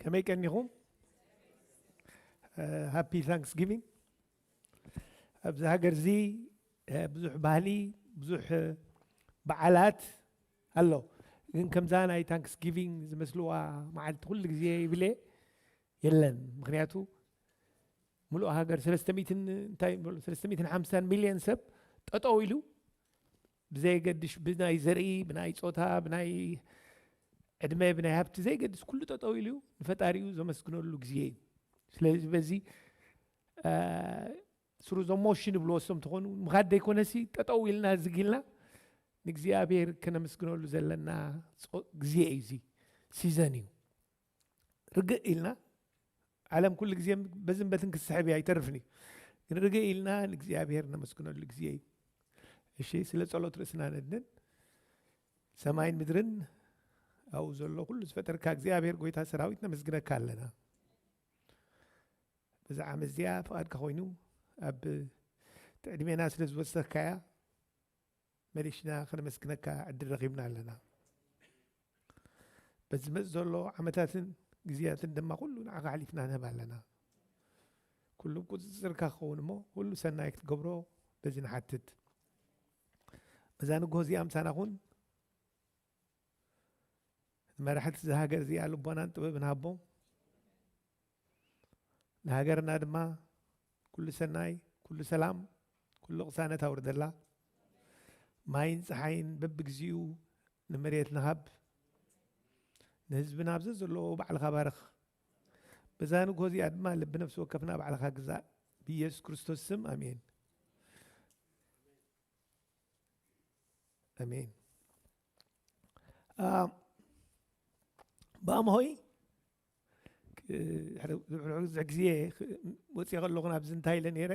ከመይ ቀኒኹም? ሃፒ ታንክስጊቪንግ። ኣብዚ ሃገር እዚ ብዙሕ ባህሊ፣ ብዙሕ በዓላት ኣሎ። ግን ከምዛ ናይ ታንክስጊቪንግ ዝመስልዋ መዓልቲ ኩሉ ግዜ ይብለ የለን። ምክንያቱ ምሉእ ሃገር ሰለስተ ሚእትን እንታይ ይበሉ፣ ሰለስተ ሚእትን ሓምሳን ሚልዮን ሰብ ጠጠው ኢሉ፣ ብዘይገድሽ ብናይ ዘርኢ፣ ብናይ ጾታ፣ ብናይ ዕድመ፣ ብናይ ሃብቲ ዘይገድስ ኩሉ ጠጠው ኢሉ ንፈጣሪኡ ዘመስግነሉ ግዜ እዩ። ስለዚ በዚ ስሩ ዘሞሽን ይብልዎ እሶም ተኾኑ ምኻድ ደይኮነሲ ጠጠው ኢልና ዝጊልና ንእግዚኣብሔር ከነመስግነሉ ዘለና ጾ- ግዜ እዩ። እዚ ሲዘን እዩ። ርግእ ኢልና ዓለም ኩሉ ግዜ በዝን በትን ክትስሕብ እያ፣ ኣይተርፍን እዩ። ግን ርግእ ኢልና ንእግዚኣብሔር ነመስግነሉ ግዜ እዩ። እሺ፣ ስለ ጸሎት ርእስና ነድንን። ሰማይን ምድርን ኣብኡ ዘሎ ኩሉ ዝፈጠርካ እግዚኣብሔር ጎይታ ሰራዊት ነመስግነካ ኣለና። በዛ ዓመት እዚኣ ፍቓድካ ኮይኑ ኣብ ትዕድሜና ስለ ዝወሰኽካያ መሊሽና ከነመስግነካ ዕድል ረኺብና ኣለና። በዚ ዝመጽእ ዘሎ ዓመታትን ግዜያትን ድማ ኩሉ ንዓኻ ኣሕሊፍና ንህብ ኣለና። ኩሉ ቁጽጽርካ ክኸውን እሞ ኩሉ ሰናይ ክትገብሮ በዚ ንሓትት። በዛ ንግሆ እዚኣ ምሳና ኩን። ንመራሕቲ እዛ ሃገር እዚኣ ልቦናን ጥበብን ሃቦም። ንሃገርና ድማ ኩሉ ሰናይ፣ ኩሉ ሰላም፣ ኩሉ ቅሳነት ኣውርደላ። ማይን ፀሓይን በብግዚኡ ንመሬት ንሃብ። ንህዝብና ኣብ ዘዘለዎ ባዕልኻ ባርኽ። በዛ ንግሆ እዚኣ ድማ ልቢ ነፍሲ ወከፍና ባዕልኻ ግዛእ። ብኢየሱስ ክርስቶስ ስም ኣሜን። ኣሜን። ብኣምሆይ ብዙሕ ግዜ ወፂአ ከለኹ ናብዚ እንታይ ኢለ ነይረ፣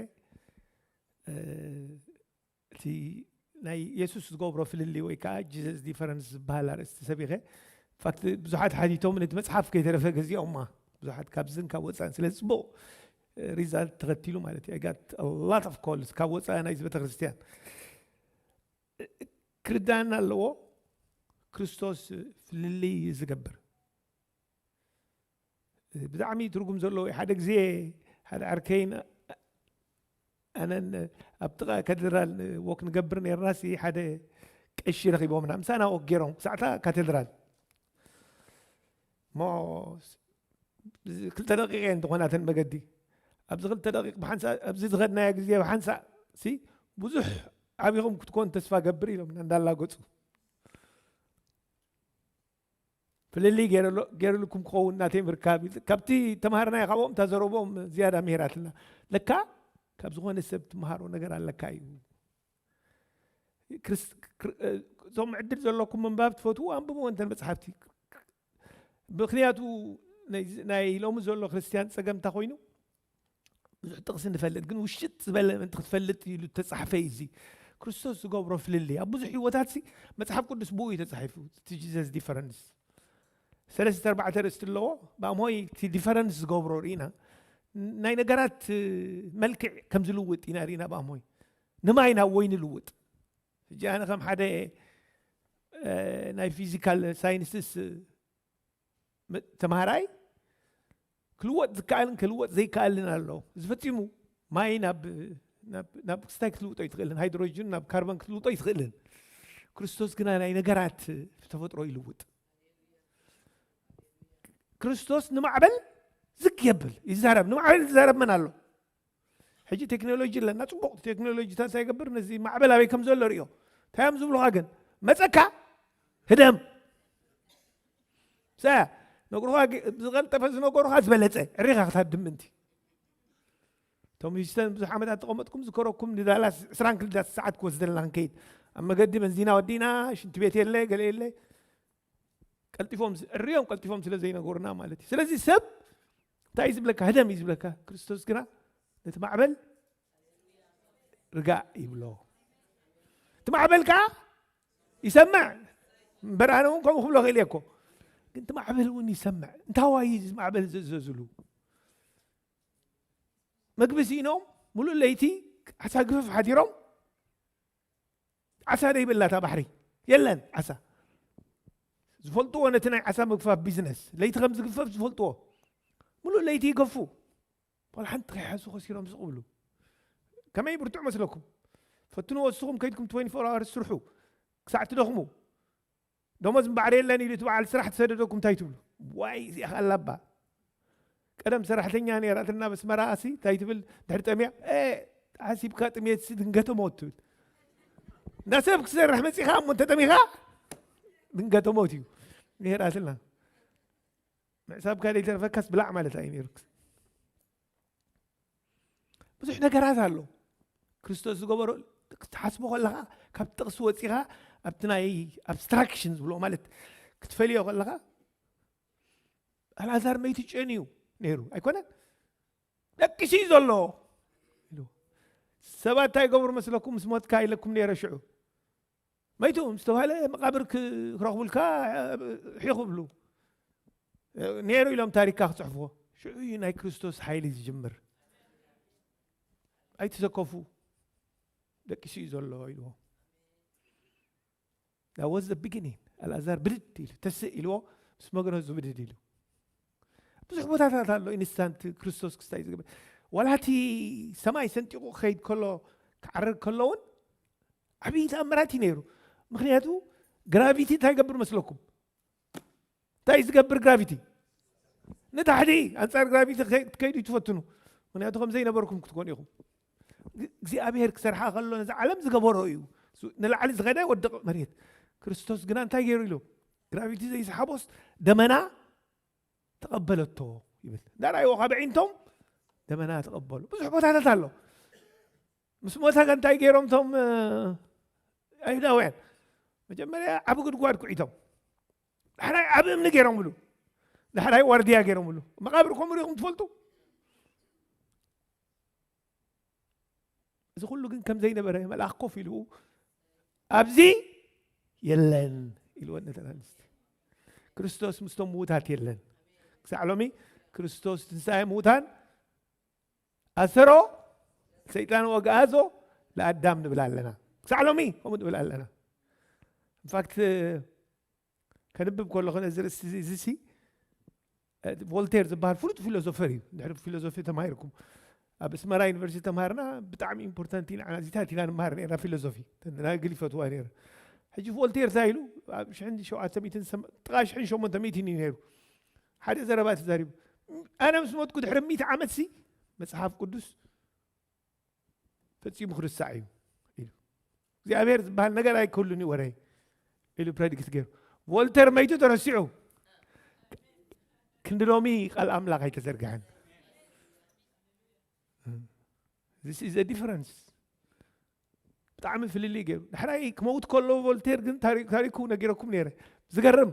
እቲ ናይ የሱስ ዝገብሮ ፍልልይ ወይ ከዓ ጂሰስ ዲፈረንስ ዝበሃል ኣርእስቲ ሰቢኸ። ኢንፋክት ብዙሓት ሓቲቶም ነቲ መፅሓፍ ከይተረፈ ገዚኦማ፣ ብዙሓት ካብዝን ካብ ወፃእን። ስለዚ ፅቡቕ ሪዛልት ተኸቲሉ ማለት እዩ። I got a lot of calls ካብ ወፃኢ ናይዚ ቤተክርስትያን። ክርዳና ኣለዎ ክርስቶስ ፍልልይ ዝገብር። ብጣዕሚ ትርጉም ዘለዎ ሓደ ግዜ ሓደ ዓርከይን ኣነን ኣብ ጥቓ ካቴድራል ወክ ንገብር ነርና ሲ ሓደ ቀሺ ረኺቦምና ምሳና ወክ ገይሮም ክሳዕታ ካቴድራል እሞ ክልተ ደቂቕ እየን ዝኾናተን መገዲ ኣብዚ ክልተ ደቂቕ ብሓንሳ ኣብዚ ዝኸድናዮ ግዜ ብሓንሳ ሲ ብዙሕ ዓቢኹም ክትኮን ተስፋ ገብር ኢሎም እንዳላገፁ ፍልልይ ገይርልኩም ክኸውን ናተይ ምርካብ ካብቲ ተምሃርናዮ ካብኦም እታ ዘረቦም ዝያዳ ምሄራትና ለካ ካብ ዝኾነ ሰብ ትምሃሮ ነገር ኣለካ እዩ። እዞም ዕድል ዘለኩም ምንባብ ትፈትዉ ኣንብብዎ እንተን መፅሓፍቲ። ምክንያቱ ናይ ሎሚ ዘሎ ክርስትያን ፀገምታ ኮይኑ ብዙሕ ጥቕሲ ንፈልጥ ግን ውሽጥ ዝበለ ምእንቲ ክትፈልጥ ኢሉ ተፃሕፈ እዩ እዚ ክርስቶስ ዝገብሮ ፍልልይ ኣብ ብዙሕ ህይወታት ሲ መፅሓፍ ቅዱስ ብኡ እዩ ተፃሒፉ እቲ ጂሰስ ዲፈረንስ ሰለስተ ኣርባዕተ ርእስቲ ኣለዎ ብኣምሆይ እቲ ዲፈረንስ ዝገብሮ ርኢና ናይ ነገራት መልክዕ ከም ዝልውጥ ኢና ርኢና ብኣምሆይ ንማይ ናብ ወይኒ ልውጥ ሕጂ ኣነ ከም ሓደ ናይ ፊዚካል ሳይንስስ ተምሃራይ ክልወጥ ዝከኣልን ክልወጥ ዘይከኣልን ኣሎ እዚ ፈፂሙ ማይ ናብ ክስታይ ክትልውጦ ይትኽእልን ሃይድሮጅን ናብ ካርበን ክትልውጦ ይትኽእልን ክርስቶስ ግና ናይ ነገራት ተፈጥሮ ይልውጥ ክርስቶስ ንማዕበል ዝግ የብል ይዛረብ ንማዕበል ዝዛረብ መን ኣሎ ሕጂ ቴክኖሎጂ ኣለና ፅቡቕ ቴክኖሎጂታት እንታይ ይገብር ነዚ ማዕበል ኣበይ ከም ዘሎ ሪኦ እንታይ እዮም ዝብሉካ ግን መፀካ ህደም ሰ ነግሩኻ ዝቐልጠፈ ዝነገሩኻ ዝበለፀ ዕሪኻ ክትሃድም ምንቲ እቶም ሂስተን ብዙሕ ዓመታት ተቐመጥኩም ዝከረኩም ንዳላስ ዕስራን ክልተ ሰዓት ክወስደልና ክንከይድ ኣብ መገዲ በንዚና ወዲና ሽንቲ ቤት የለ ገለ የለ ቀልጢፎም እርዮም ቀልጢፎም ስለ ዘይነገሩና ማለት እዩ ስለዚ ሰብ እንታይ እዩ ዝብለካ ህደም እዩ ዝብለካ ክርስቶስ ግና ነቲ ማዕበል ርጋእ ይብሎ እቲ ማዕበል ከዓ ይሰምዕ እምበር ኣነ እውን ከምኡ ክብሎ ክእል እኮ ግን እቲ ማዕበል እውን ይሰምዕ እንታዋይ እዚ ማዕበል ዝእዘዝሉ መግቢ ስኢኖም ሙሉእ ለይቲ ዓሳ ግፍፍ ሓዲሮም ዓሳ ደይብላታ ባሕሪ የለን ዓሳ ዝፈልጥዎ ነቲ ናይ ዓሳ ምግፋፍ ቢዝነስ ለይቲ ከም ዝግፈፍ ዝፈልጥዎ ሙሉእ ለይቲ ይገፉ። ዋላ ሓንቲ ከይሓዙ ከሲሮም ስቕ ብሉ። ከመይ ብርቱዕ መስለኩም? ፈትንዎ። እስኹም ከይድኩም ትዌንቲ ፎር ኣወርስ ስርሑ ክሳዕ ትደኽሙ። ደሞዝ እምበኣር የለን ኢሉ እቲ በዓል ስራሕ ተሰደደኩም እንታይ ትብሉ? ዋይ እዚኣ ኸኣ ኣላባ። ቀደም ሰራሕተኛ ነይራ እትና በስመራ ኣሲ እንታይ ትብል ድሕሪ ጠምያ? ሓሲብካ ጥሜት ድንገተ ሞት ትብል። እንዳ ሰብ ክሰርሕ መጺኻ እሞ እንተጠሚኻ ድንገተ ሞት እዩ። ነይራትና ምሕሳብካ ዘይተረፈካስ ብላዕ ማለት እዩ ነይሩ። ብዙሕ ነገራት ኣሎ። ክርስቶስ ዝገበሮ ክትሓስቦ ከለኻ ካብ ጥቕሲ ወጺኻ ኣብቲ ናይ ኣብስትራክሽን ዝብሎ ማለት ክትፈልዮ ከለኻ ኣልኣዛር መይቱ ጨንዩ ነይሩ ኣይኮነን? ደቂሱ እዩ ዘሎ ኢሉ። ሰባት እንታይ ይገብሩ መስለኩም? ምስ ሞትካ ኢለኩም ነይረ ሽዑ መይቱ ምስ ተባህለ መቃብር ክረኽቡልካ ሒኹ ብሉ ነይሩ ኢሎም ታሪክካ ክፅሕፍዎ። ሽዑ እዩ ናይ ክርስቶስ ሓይሊ ዝጅምር። ኣይትሰከፉ፣ ደቂሱ እዩ ዘሎ ኢልዎ። That was the beginning። ኣልኣዛር ብድድ ኢሉ ተስእ ኢልዎ ምስ መግነዙ ብድድ ኢሉ። ብዙሕ ቦታታት ኣሎ ኢንስታንት ክርስቶስ ክስታይ ዝገበ። ዋላ እቲ ሰማይ ሰንጢቑ ክኸይድ ከሎ ክዓርግ ከሎ እውን ዓብዪ ተኣምራት እዩ ነይሩ። ምክንያቱ ግራቪቲ እንታይ ይገብር መስለኩም? እንታይ ዝገብር ግራቪቲ? ንታሕቲ ኣንጻር ግራቪቲ ክትከይዱ ትፈትኑ። ምክንያቱ ከም ዘይነበርኩም ክትኮኑ ኢኹም። እግዚኣብሔር ክሰርሓ ከሎ ነዚ ዓለም ዝገበሮ እዩ። ንላዕሊ ዝኸደ ወደቕ መሬት። ክርስቶስ ግና እንታይ ገይሩ ኢሉ? ግራቪቲ ዘይሰሓቦስ ደመና ተቐበለቶ ይብል። እንዳረኣይዎ ካብ ኣዒንቶም ደመና ተቐበሉ። ብዙሕ ቦታታት ኣሎ። ምስ ሞተ ከ እንታይ ገይሮም እቶም ኣይሁዳውያን? መጀመርያ ዓቢ ጉድጓድ ኩዒቶም፣ ዳሕራይ ዓቢ እምኒ ገይሮምሉ፣ ዳሕራይ ዋርድያ ገይሮምሉ። መቓብር ከምኡ ሪኹም ትፈልጡ? እዚ ኩሉ ግን ከም ዘይነበረ መልኣኽ ኮፍ ኢሉ ኣብዚ የለን ኢልወን ነተን ኣንስቲ። ክርስቶስ ምስቶም ምዉታት የለን። ክሳዕ ሎሚ ክርስቶስ ትንሳኤ ምዉታን ኣሰሮ ሰይጣን ወግኣዞ ለኣዳም ንብል ኣለና። ክሳዕ ሎሚ ከምኡ ንብል ኣለና። ኢንፋክት ከንብብ ከለኹ ነዚ ርእሲ እዚ ሲ ቮልቴር ዝበሃል ፍሉጥ ፊሎዞፈር እዩ። ድሕሪ ፊሎዞፊ ተማሂርኩም ኣብ ኣስመራ ዩኒቨርሲቲ ተማሃርና ብጣዕሚ ኢምፖርታንት ኢና። ኣዚታት ኢና ንመሃር ነርና ፊሎዞፊ። ናይ ግል ይፈትዋ ነረ። ሕጂ ቮልቴር እንታይ ኢሉ? ኣብ ሽሕን ሸውዓተ ሚእትን ጥቓ ሽሕን ሸሞንተ ሚእትን እዩ ነይሩ። ሓደ ዘረባ ተዛሪቡ። ኣነ ምስ ሞትኩ ድሕሪ ሚእቲ ዓመት ሲ መጽሓፍ ቅዱስ ፈጺሙ ክርስዕ እዩ ኢሉ። እግዚኣብሔር ዝበሃል ነገር ኣይክህሉን እዩ ወረ ኢሉ ፕረዲክት ገይሩ። ቮልተር መይቱ ተረሲዑ። ክንዲ ሎሚ ቃል ኣምላኽ ኣይተዘርግሐን። This is a difference። ብጣዕሚ ፍልልይ ገይሩ። ዳሕራይ ክመውት ከሎ ቮልቴር ግን ታሪኩ ነጊረኩም ነይረ። ዝገርም፣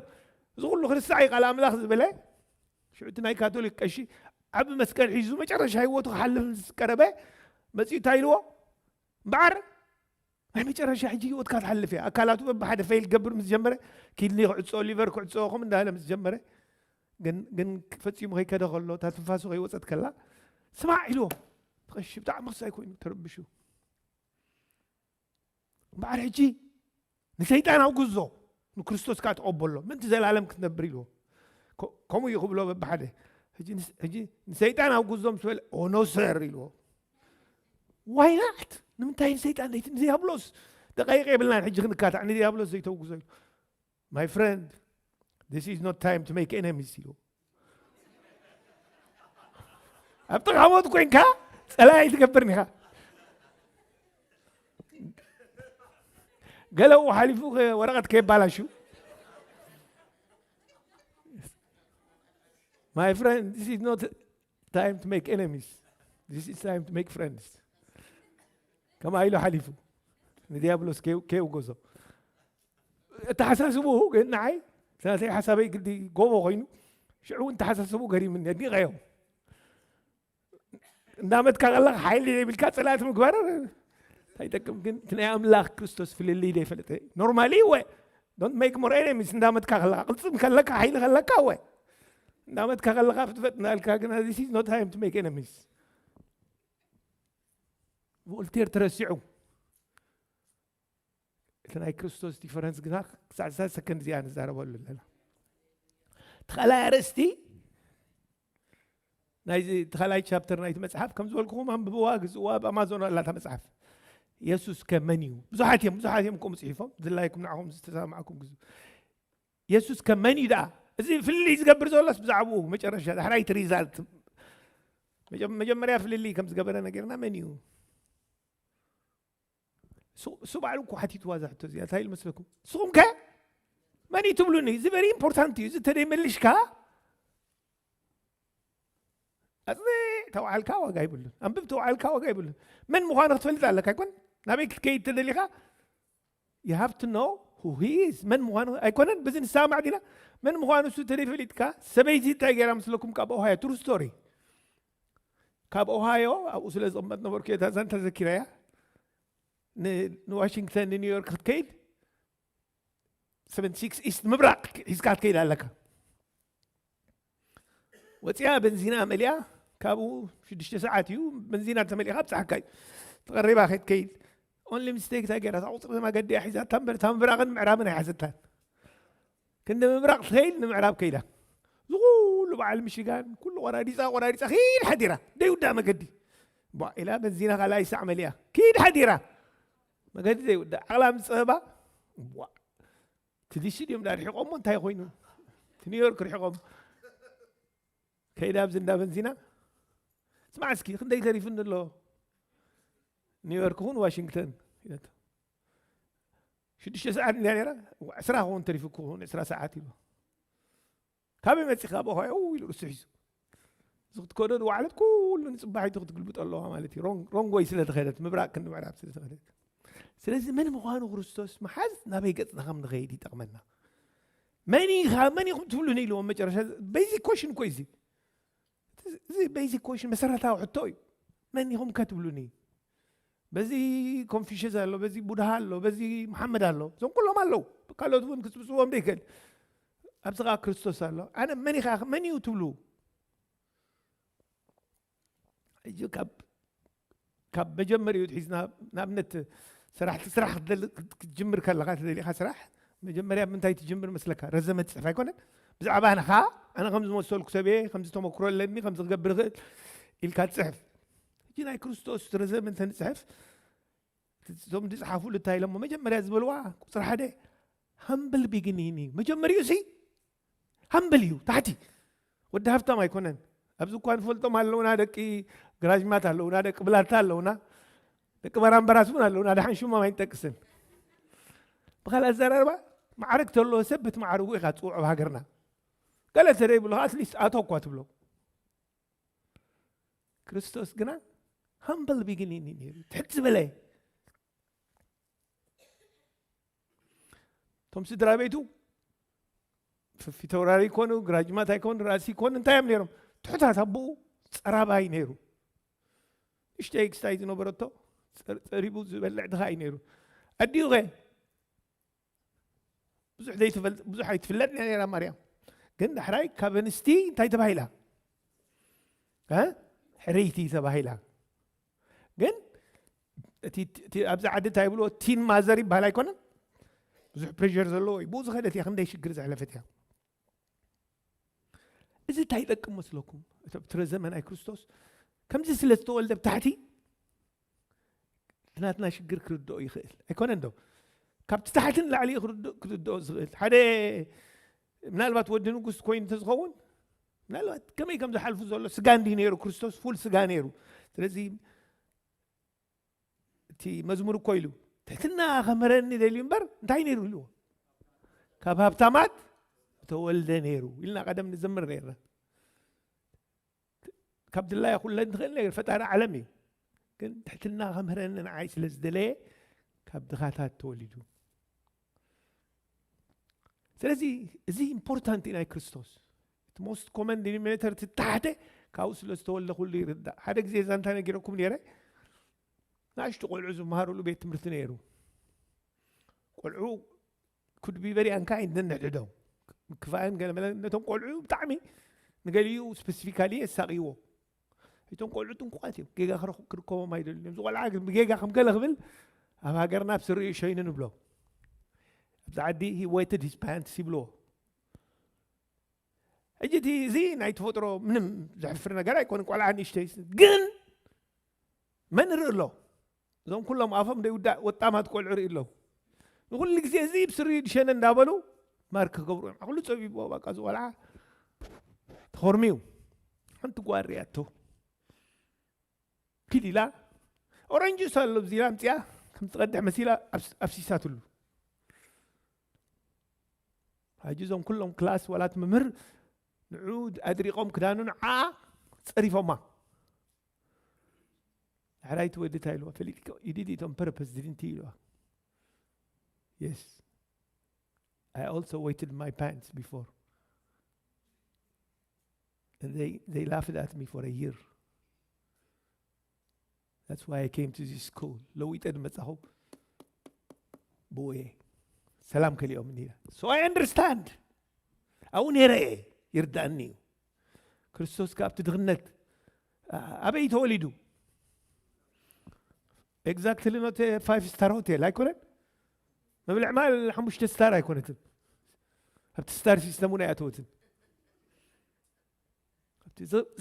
እዚ ኩሉ ክርስዕ እዩ ቃል ኣምላኽ ዝበለ ሽዑ እቲ ናይ ካቶሊክ ቀሺ ዓቢ መስቀል ሒዙ መጨረሻ ህይወቱ ክሓልፍ ምስ ቀረበ መጺኡ እንታይ ኢልዎ? እምበኣር ናይ መጨረሻ ሕጂ ህይወትካ ትሓልፍ እያ። ኣካላቱ በብሓደ ፈይል ክገብር ምስ ጀመረ፣ ኪድኒ ክዕጾ፣ ሊቨር ክዕጾ፣ ከምኡ እንዳበለ ምስ ጀመረ፣ ግን ግን ፈጺሙ ከይከደ ከሎ፣ እታ ትንፋሱ ከይወጸት ከላ፣ ስማዕ ኢልዎ። እቲ ቀሺ ብጣዕሚ ክሳይ ኮይኑ ተረቢሹ። እምበኣር ሕጂ ንሰይጣን ኣውግዞ፣ ንክርስቶስ ከኣ ተቐበሎ፣ ምእንቲ ዘላለም ክትነብር ኢልዎ። ከምኡ እዩ ክብሎ በብሓደ። ሕጂ ንሰይጣን ኣውግዞ ምስ በለ ኦ ኖ ሰር ኢልዎ። ዋይ ናት? ንምንታይ ንሰይጣን ንዲያብሎስ ደቃይቕ የብልናን ሕጂ ክንካታዕ ንዲያብሎስ ዘይተውግዞ ኢሉ። My friend, this is not time to make enemies ኢልዎ። ኣብ ጥቓ ሞት ኮይንካ ጸላኢ ኣይትገብርን ኢኻ። ገለኡ ሓሊፉ ወረቐት ከየባላሹ። My friend, this is not time to make enemies. This is time to make friends. ከምኣ ኢሉ ሓሊፉ ንዲያብሎስ ከየውገዞ። እተሓሳስብኡ ግን ንዓይ ናተይ ሓሳበይ ግዲ ጎቦ ኮይኑ ሽዑ እውን ተሓሳስብኡ ገሪምኒ ኣድኒቐዮ። እንዳመትካ ከለካ ሓይሊ ዘይብልካ ጸላእቲ ምግባር እንታይ ይጠቅም? ግን እቲ ናይ ኣምላኽ ክርስቶስ ፍልልይ ዘይፈለጠ ኖርማሊ ወ don't make more enemies። እንዳመትካ ከለካ ቅልጽም ከለካ ሓይሊ ከለካ ወ እንዳመትካ ከለካ ፍትፈት እንዳልካ ግን this is not time to make enemies። ቮልቴር ተረሲዑ። እቲ ናይ ክርስቶስ ዲፈረንስ ግና ክሳዕ እዛ ሰከንድ እዚኣ ንዛረበሉ ኣለና። እቲ ካልኣይ ኣርእስቲ ናይዚ እቲ ካልኣይ ቻፕተር ናይቲ መጽሓፍ ከም ዝበልኩኹም ኣንብብዋ፣ ግዝእዋ፣ ኣብ ኣማዞን ኣላ እታ መጽሓፍ። የሱስ ከ መን እዩ? ብዙሓት እዮም፣ ብዙሓት እዮም ከምኡ ጽሒፎም። ድላይኩም ንዓኹም ዝተሰማዕኩም ግዙ። የሱስ ከ መን እዩ ደኣ? እዚ ፍልልይ ዝገብር ዘሎስ ብዛዕባኡ መጨረሻ ዳሕራይቲ ሪዛልት መጀ- መጀመርያ ፍልልይ ከም ዝገበረ ነገርና መን እዩ? እሱ እሱ ባዕሉ እኮ ሓቲትዋ እዛ ሕቶ እዚኣ እንታይ ኢሉ መስለኩም? ንስኹም ከ መን እዩ ትብሉኒ? እዚ ቨሪ ኢምፖርታንት እዩ። እዚ ተደይመልሽካ ኣጽንዕ ተባዕልካ ዋጋ ይብሉን፣ ኣንብብ ተባዕልካ ዋጋ ይብሉን። መን ምዃኑ ክትፈልጥ ኣለካ ኣይኮን? ናበይ ክትከይድ ተደሊኻ you have to know who he is። መን ምዃኑ ኣይኮነን? በዚ ንሰማማዕ ዲና? መን ምዃኑ እሱ ተደይፈሊጥካ፣ ሰበይቲ እንታይ ገይራ ምስለኩም? ካብ ኦሃዮ፣ ትሩ ስቶሪ። ካብ ኦሃዮ ኣብኡ ስለ ዝቕመጥ ነበርኩ፣ እታ ዛንታ ዘኪረያ። ን- ንዋሽንግተን ንኒውዮርክ ክትከይድ ሰቨንቲ ሲክስ ኢስት ምብራቕ ሒዝካ ክትከይድ ኣለካ። ወፂኣ በንዚና መሊኣ፣ ካብኡ ሽዱሽተ ሰዓት እዩ በንዚና ተመሊእካ ብፀሓካ እዩ ተቐሪባ ከይትከይድ። ኦንሊ ሚስቴክ እንታይ ገይራ? እታ ቁፅሪ መገዲ እያ ሒዛታ እምበር እታ ምብራቕን ምዕራብን ኣይሓዘታን። ክንዲ ምብራቕ ትኸይድ ንምዕራብ ከይዳ፣ ዝኩሉ በዓል ሚሽጋን ኩሉ ቆራዲፃ ቆራዲፃ ኪድ ሓዲራ ደይውዳእ መገዲ። ቧ ኢላ በንዚና ካልኣይ ሳዕ መሊኣ ኪድ ሓዲራ፣ መገዲ ዘይውዳእ ዓቕላ ምስ ፀበባ፣ ቧ፣ እቲ ዲሲ ድዮም ዳ ርሒቖሞ እንታይ ኮይኑ? እቲ ኒውዮርክ ርሒቖሞ። ከይዳ ኣብዚ እንዳ በንዚና፣ ስማዕ እስኪ ክንደይ ተሪፉኒ ኣሎ ኒውዮርክ ኹን ዋሽንግተን ኢለቶ። ሽዱሽተ ሰዓት እንድያ ነይራ። ዕስራ ክኸውን ተሪፉ ክኸውን ዕስራ ሰዓት ኢሉ። ካበይ መፂኻ ብኾ ኢሉ ርእሱ ሒዙ። እዚ ክትከዶ ዝወዓለት ኩሉ ንፅባሒቱ ክትግልብጦ ኣለዋ ማለት እዩ። ሮንግ ወይ ስለ ተኸደት፣ ምብራቅ ክንዲ ምዕራብ ስለ ተኸደት። ስለዚ መን ምዃኑ ክርስቶስ መሓዝ ናበይ ገፅና ከም ንኸይድ ይጠቕመና። መን ኢኻ መን ኢኹም ትብሉኒ ኢልዎም መጨረሻ። ቤዚክ ኮሽን እኮ እዚ እዚ ቤዚክ ኮሽን መሰረታዊ ሕቶ እዩ። መን ኢኹም ከ ትብሉኒ? በዚ ኮንፊሽስ ኣሎ፣ በዚ ቡድሃ ኣሎ፣ በዚ መሓመድ ኣሎ፣ እዞም ኩሎም ኣለዉ። ካልኦት እውን ክፅብፅዎም ዘይክእል። ኣብዚ ከዓ ክርስቶስ ኣሎ። ኣነ መን ኢኻ መን እዩ ትብሉ? ሕጂ ካብ ካብ መጀመሪኡ ሒዝና ንኣብነት ስራሕ ስራሕ ክትደሊ ክትጅምር ከለካ ተደሊካ ስራሕ መጀመርያ ምንታይ ትጅምር መስለካ? ረዘመ ትፅሕፍ ኣይኮነን? ብዛዕባ ንኻ ኣነ ከም ዝመሰልኩ ሰብየ ከምዚ ተመክሮ ኣለኒ ከምዚ ክገብር ይኽእል ኢልካ ትፅሕፍ። ሕጂ ናይ ክርስቶስ ረዘመ እንተንፅሕፍ እቶም ዝፅሓፉሉ እንታይ ኢሎሞ መጀመርያ ዝበልዋ ቁፅሪ ሓደ ሃምብል ቢግኒን እዩ መጀመሪኡ ሲ ሃምብል እዩ ታሕቲ። ወዲ ሃብታም ኣይኮነን። ኣብዚ እኳ ንፈልጦም ኣለውና ደቂ ግራጅማት ኣለውና ደቂ ብላታ ኣለውና ደቂ በራምበራስ እውን ኣለውና ደሓን ሽሞም ኣይንጠቅስን። ብካልእ ኣዘራርባ ማዕረግ ተለዎ ሰብ በቲ ማዕረጉ ኢኻ ትፅውዖ ኣብ ሃገርና። ገለ ተደይብሉካ ኣትሊስት ኣቶ እኳ ትብሎ። ክርስቶስ ግና ሃምብል ቢግኒን እዩ ነይሩ ትሕት ዝበለ። እቶም ስድራ ቤቱ ፊተውራሪ ይኮኑ ግራጅማት ኣይኮኑ ራእሲ ይኮኑ እንታይ እዮም ነይሮም? ትሑታት ኣቦኡ ፀራባይ ነይሩ። ንሽተይ ክስታይ ዝነበረቶ ፀሪቡ ዝበልዕ ድኻ እዩ ነይሩ። ኣዲኡ ኸ ብዙሕ ዘይትፈልጥ ብዙሕ ኣይትፍለጥ ነይራ ማርያም። ግን ዳሕራይ ካብ ኣንስቲ እንታይ ተባሂላ? ሕርይቲ ተባሂላ። ግን እቲ ኣብዚ ዓዲ እንታይ ይብልዎ ቲን ማዘር ይበሃል ኣይኮነን? ብዙሕ ፕሬር ዘለዎ እዩ። ብኡ ዝኸደት እያ ክንደይ ሽግር ዘሕለፈት እያ። እዚ እንታይ ይጠቅም መስለኩም? እቲ ረዘመ ናይ ክርስቶስ ከምዚ ስለ ዝተወልደ ብታሕቲ ናትና ሽግር ክርድኦ ይኽእል ኣይኮነን ዶ? ካብቲ ታሕቲ ንላዕሊ ክርድኦ ዝኽእል ሓደ ምናልባት ወዲ ንጉስ ኮይኑ እንተዝኸውን ምናልባት ከመይ ከም ዝሓልፉ ዘሎ ስጋ እንዲ ነይሩ ክርስቶስ ፉል ስጋ ነይሩ። ስለዚ እቲ መዝሙር እኮ ኢሉ ትሕትና ከምህረኒ ደልዩ እምበር እንታይ ነይሩ ኢልዎ? ካብ ሃብታማት ተወልደ ነይሩ ኢልና ቀደም ንዘምር ነይርና። ካብ ድላያ ኩለን ትኽእል ነገር ፈጣሪ ዓለም እዩ። ግን ትሕትና ከምህረኒ ንዓይ ስለ ዝደለየ ካብ ድኻታት ተወሊዱ። ስለዚ እዚ ኢምፖርታንት እዩ ናይ ክርስቶስ እቲ ሞስት ኮመን ዲኖሚኔተር ትታሕተ ካብኡ ስለ ዝተወልደ ኩሉ ይርዳእ። ሓደ ግዜ እዛ እንታይ ነጊረኩም ነይረ። ንኣሽቱ ቆልዑ ዝመሃሩሉ ቤት ትምህርቲ ነይሩ። ቆልዑ ኩድ ቢ ቨሪ ኣንካይንድ ነንሕድሕዶም ክፋእን ገለመለ ነቶም ቆልዑ ብጣዕሚ ንገሊኡ ስፔሲፊካሊ የሳቅይዎ። እቶም ቆልዑ ጥንቁቃት እዮም። ጌጋ ክረኽ- ክርከቦም ኣይደልን እዮም። እዚ ቆልዓ ግን ብጌጋ ከም ገለ ክብል ኣብ ሃገርና ኣብ ስሪኡ ሸይኑ ንብሎ። ኣብዚ ዓዲ he wetted his pants ይብልዎ። ሕጂ እቲ እዚ ናይ ተፈጥሮ ምንም ዘሕፍር ነገር ኣይኮነ። ቆልዓ ንእሽተይ ግን መን ርኢ ኣሎ? እዞም ኩሎም ኣፎም ዘይውዳእ ወጣማት ቆልዑ ርኢ ኣለዉ። ንኩሉ ግዜ እዚ ብስሪ ድሸነ እንዳበሉ ማርክ ክገብሩ እዮም። ኩሉ ጸቢብዎ በቃ እዚ ቆልዓ ተኾርምዩ። ሓንቲ ጓል ሪኣቶ። ኪድ ኢላ ኦረንጅ ጁስ ኣሎ ብዚላ ምጽያ ከም ትቐድሕ መሲላ ኣፍስ- ኣፍሲሳትሉ። ሕጂ እዞም ኩሎም ክላስ ዋላት መምህር ንዑ ኣድሪቖም ክዳኑ ንዓ ጸሪፎማ። ሕራይቲ ወዲ እንታይ ኢልዋ ፈሊጥካ you did it on purpose didn't you ኢልዋ። Yes, I also wetted my pants before and they, they laughed at me for a year. That's why I came to this school. ለዊጠ ዝመጻኹ ብኡ እየ። ሰላም ከሊኦም እየ። So I understand. ኣብኡ ነይረ እየ። ይርዳእኒ እዩ። ክርስቶስ ካብቲ ድኽነት ኣበይ ተወሊዱ? Exactly not five star hotel ኣይኮነን። መብልዕ ማል ሓሙሽተ ስታር ኣይኮነትን። ኣብቲ ስታር ሲስተም እውን ኣይኣተወትን።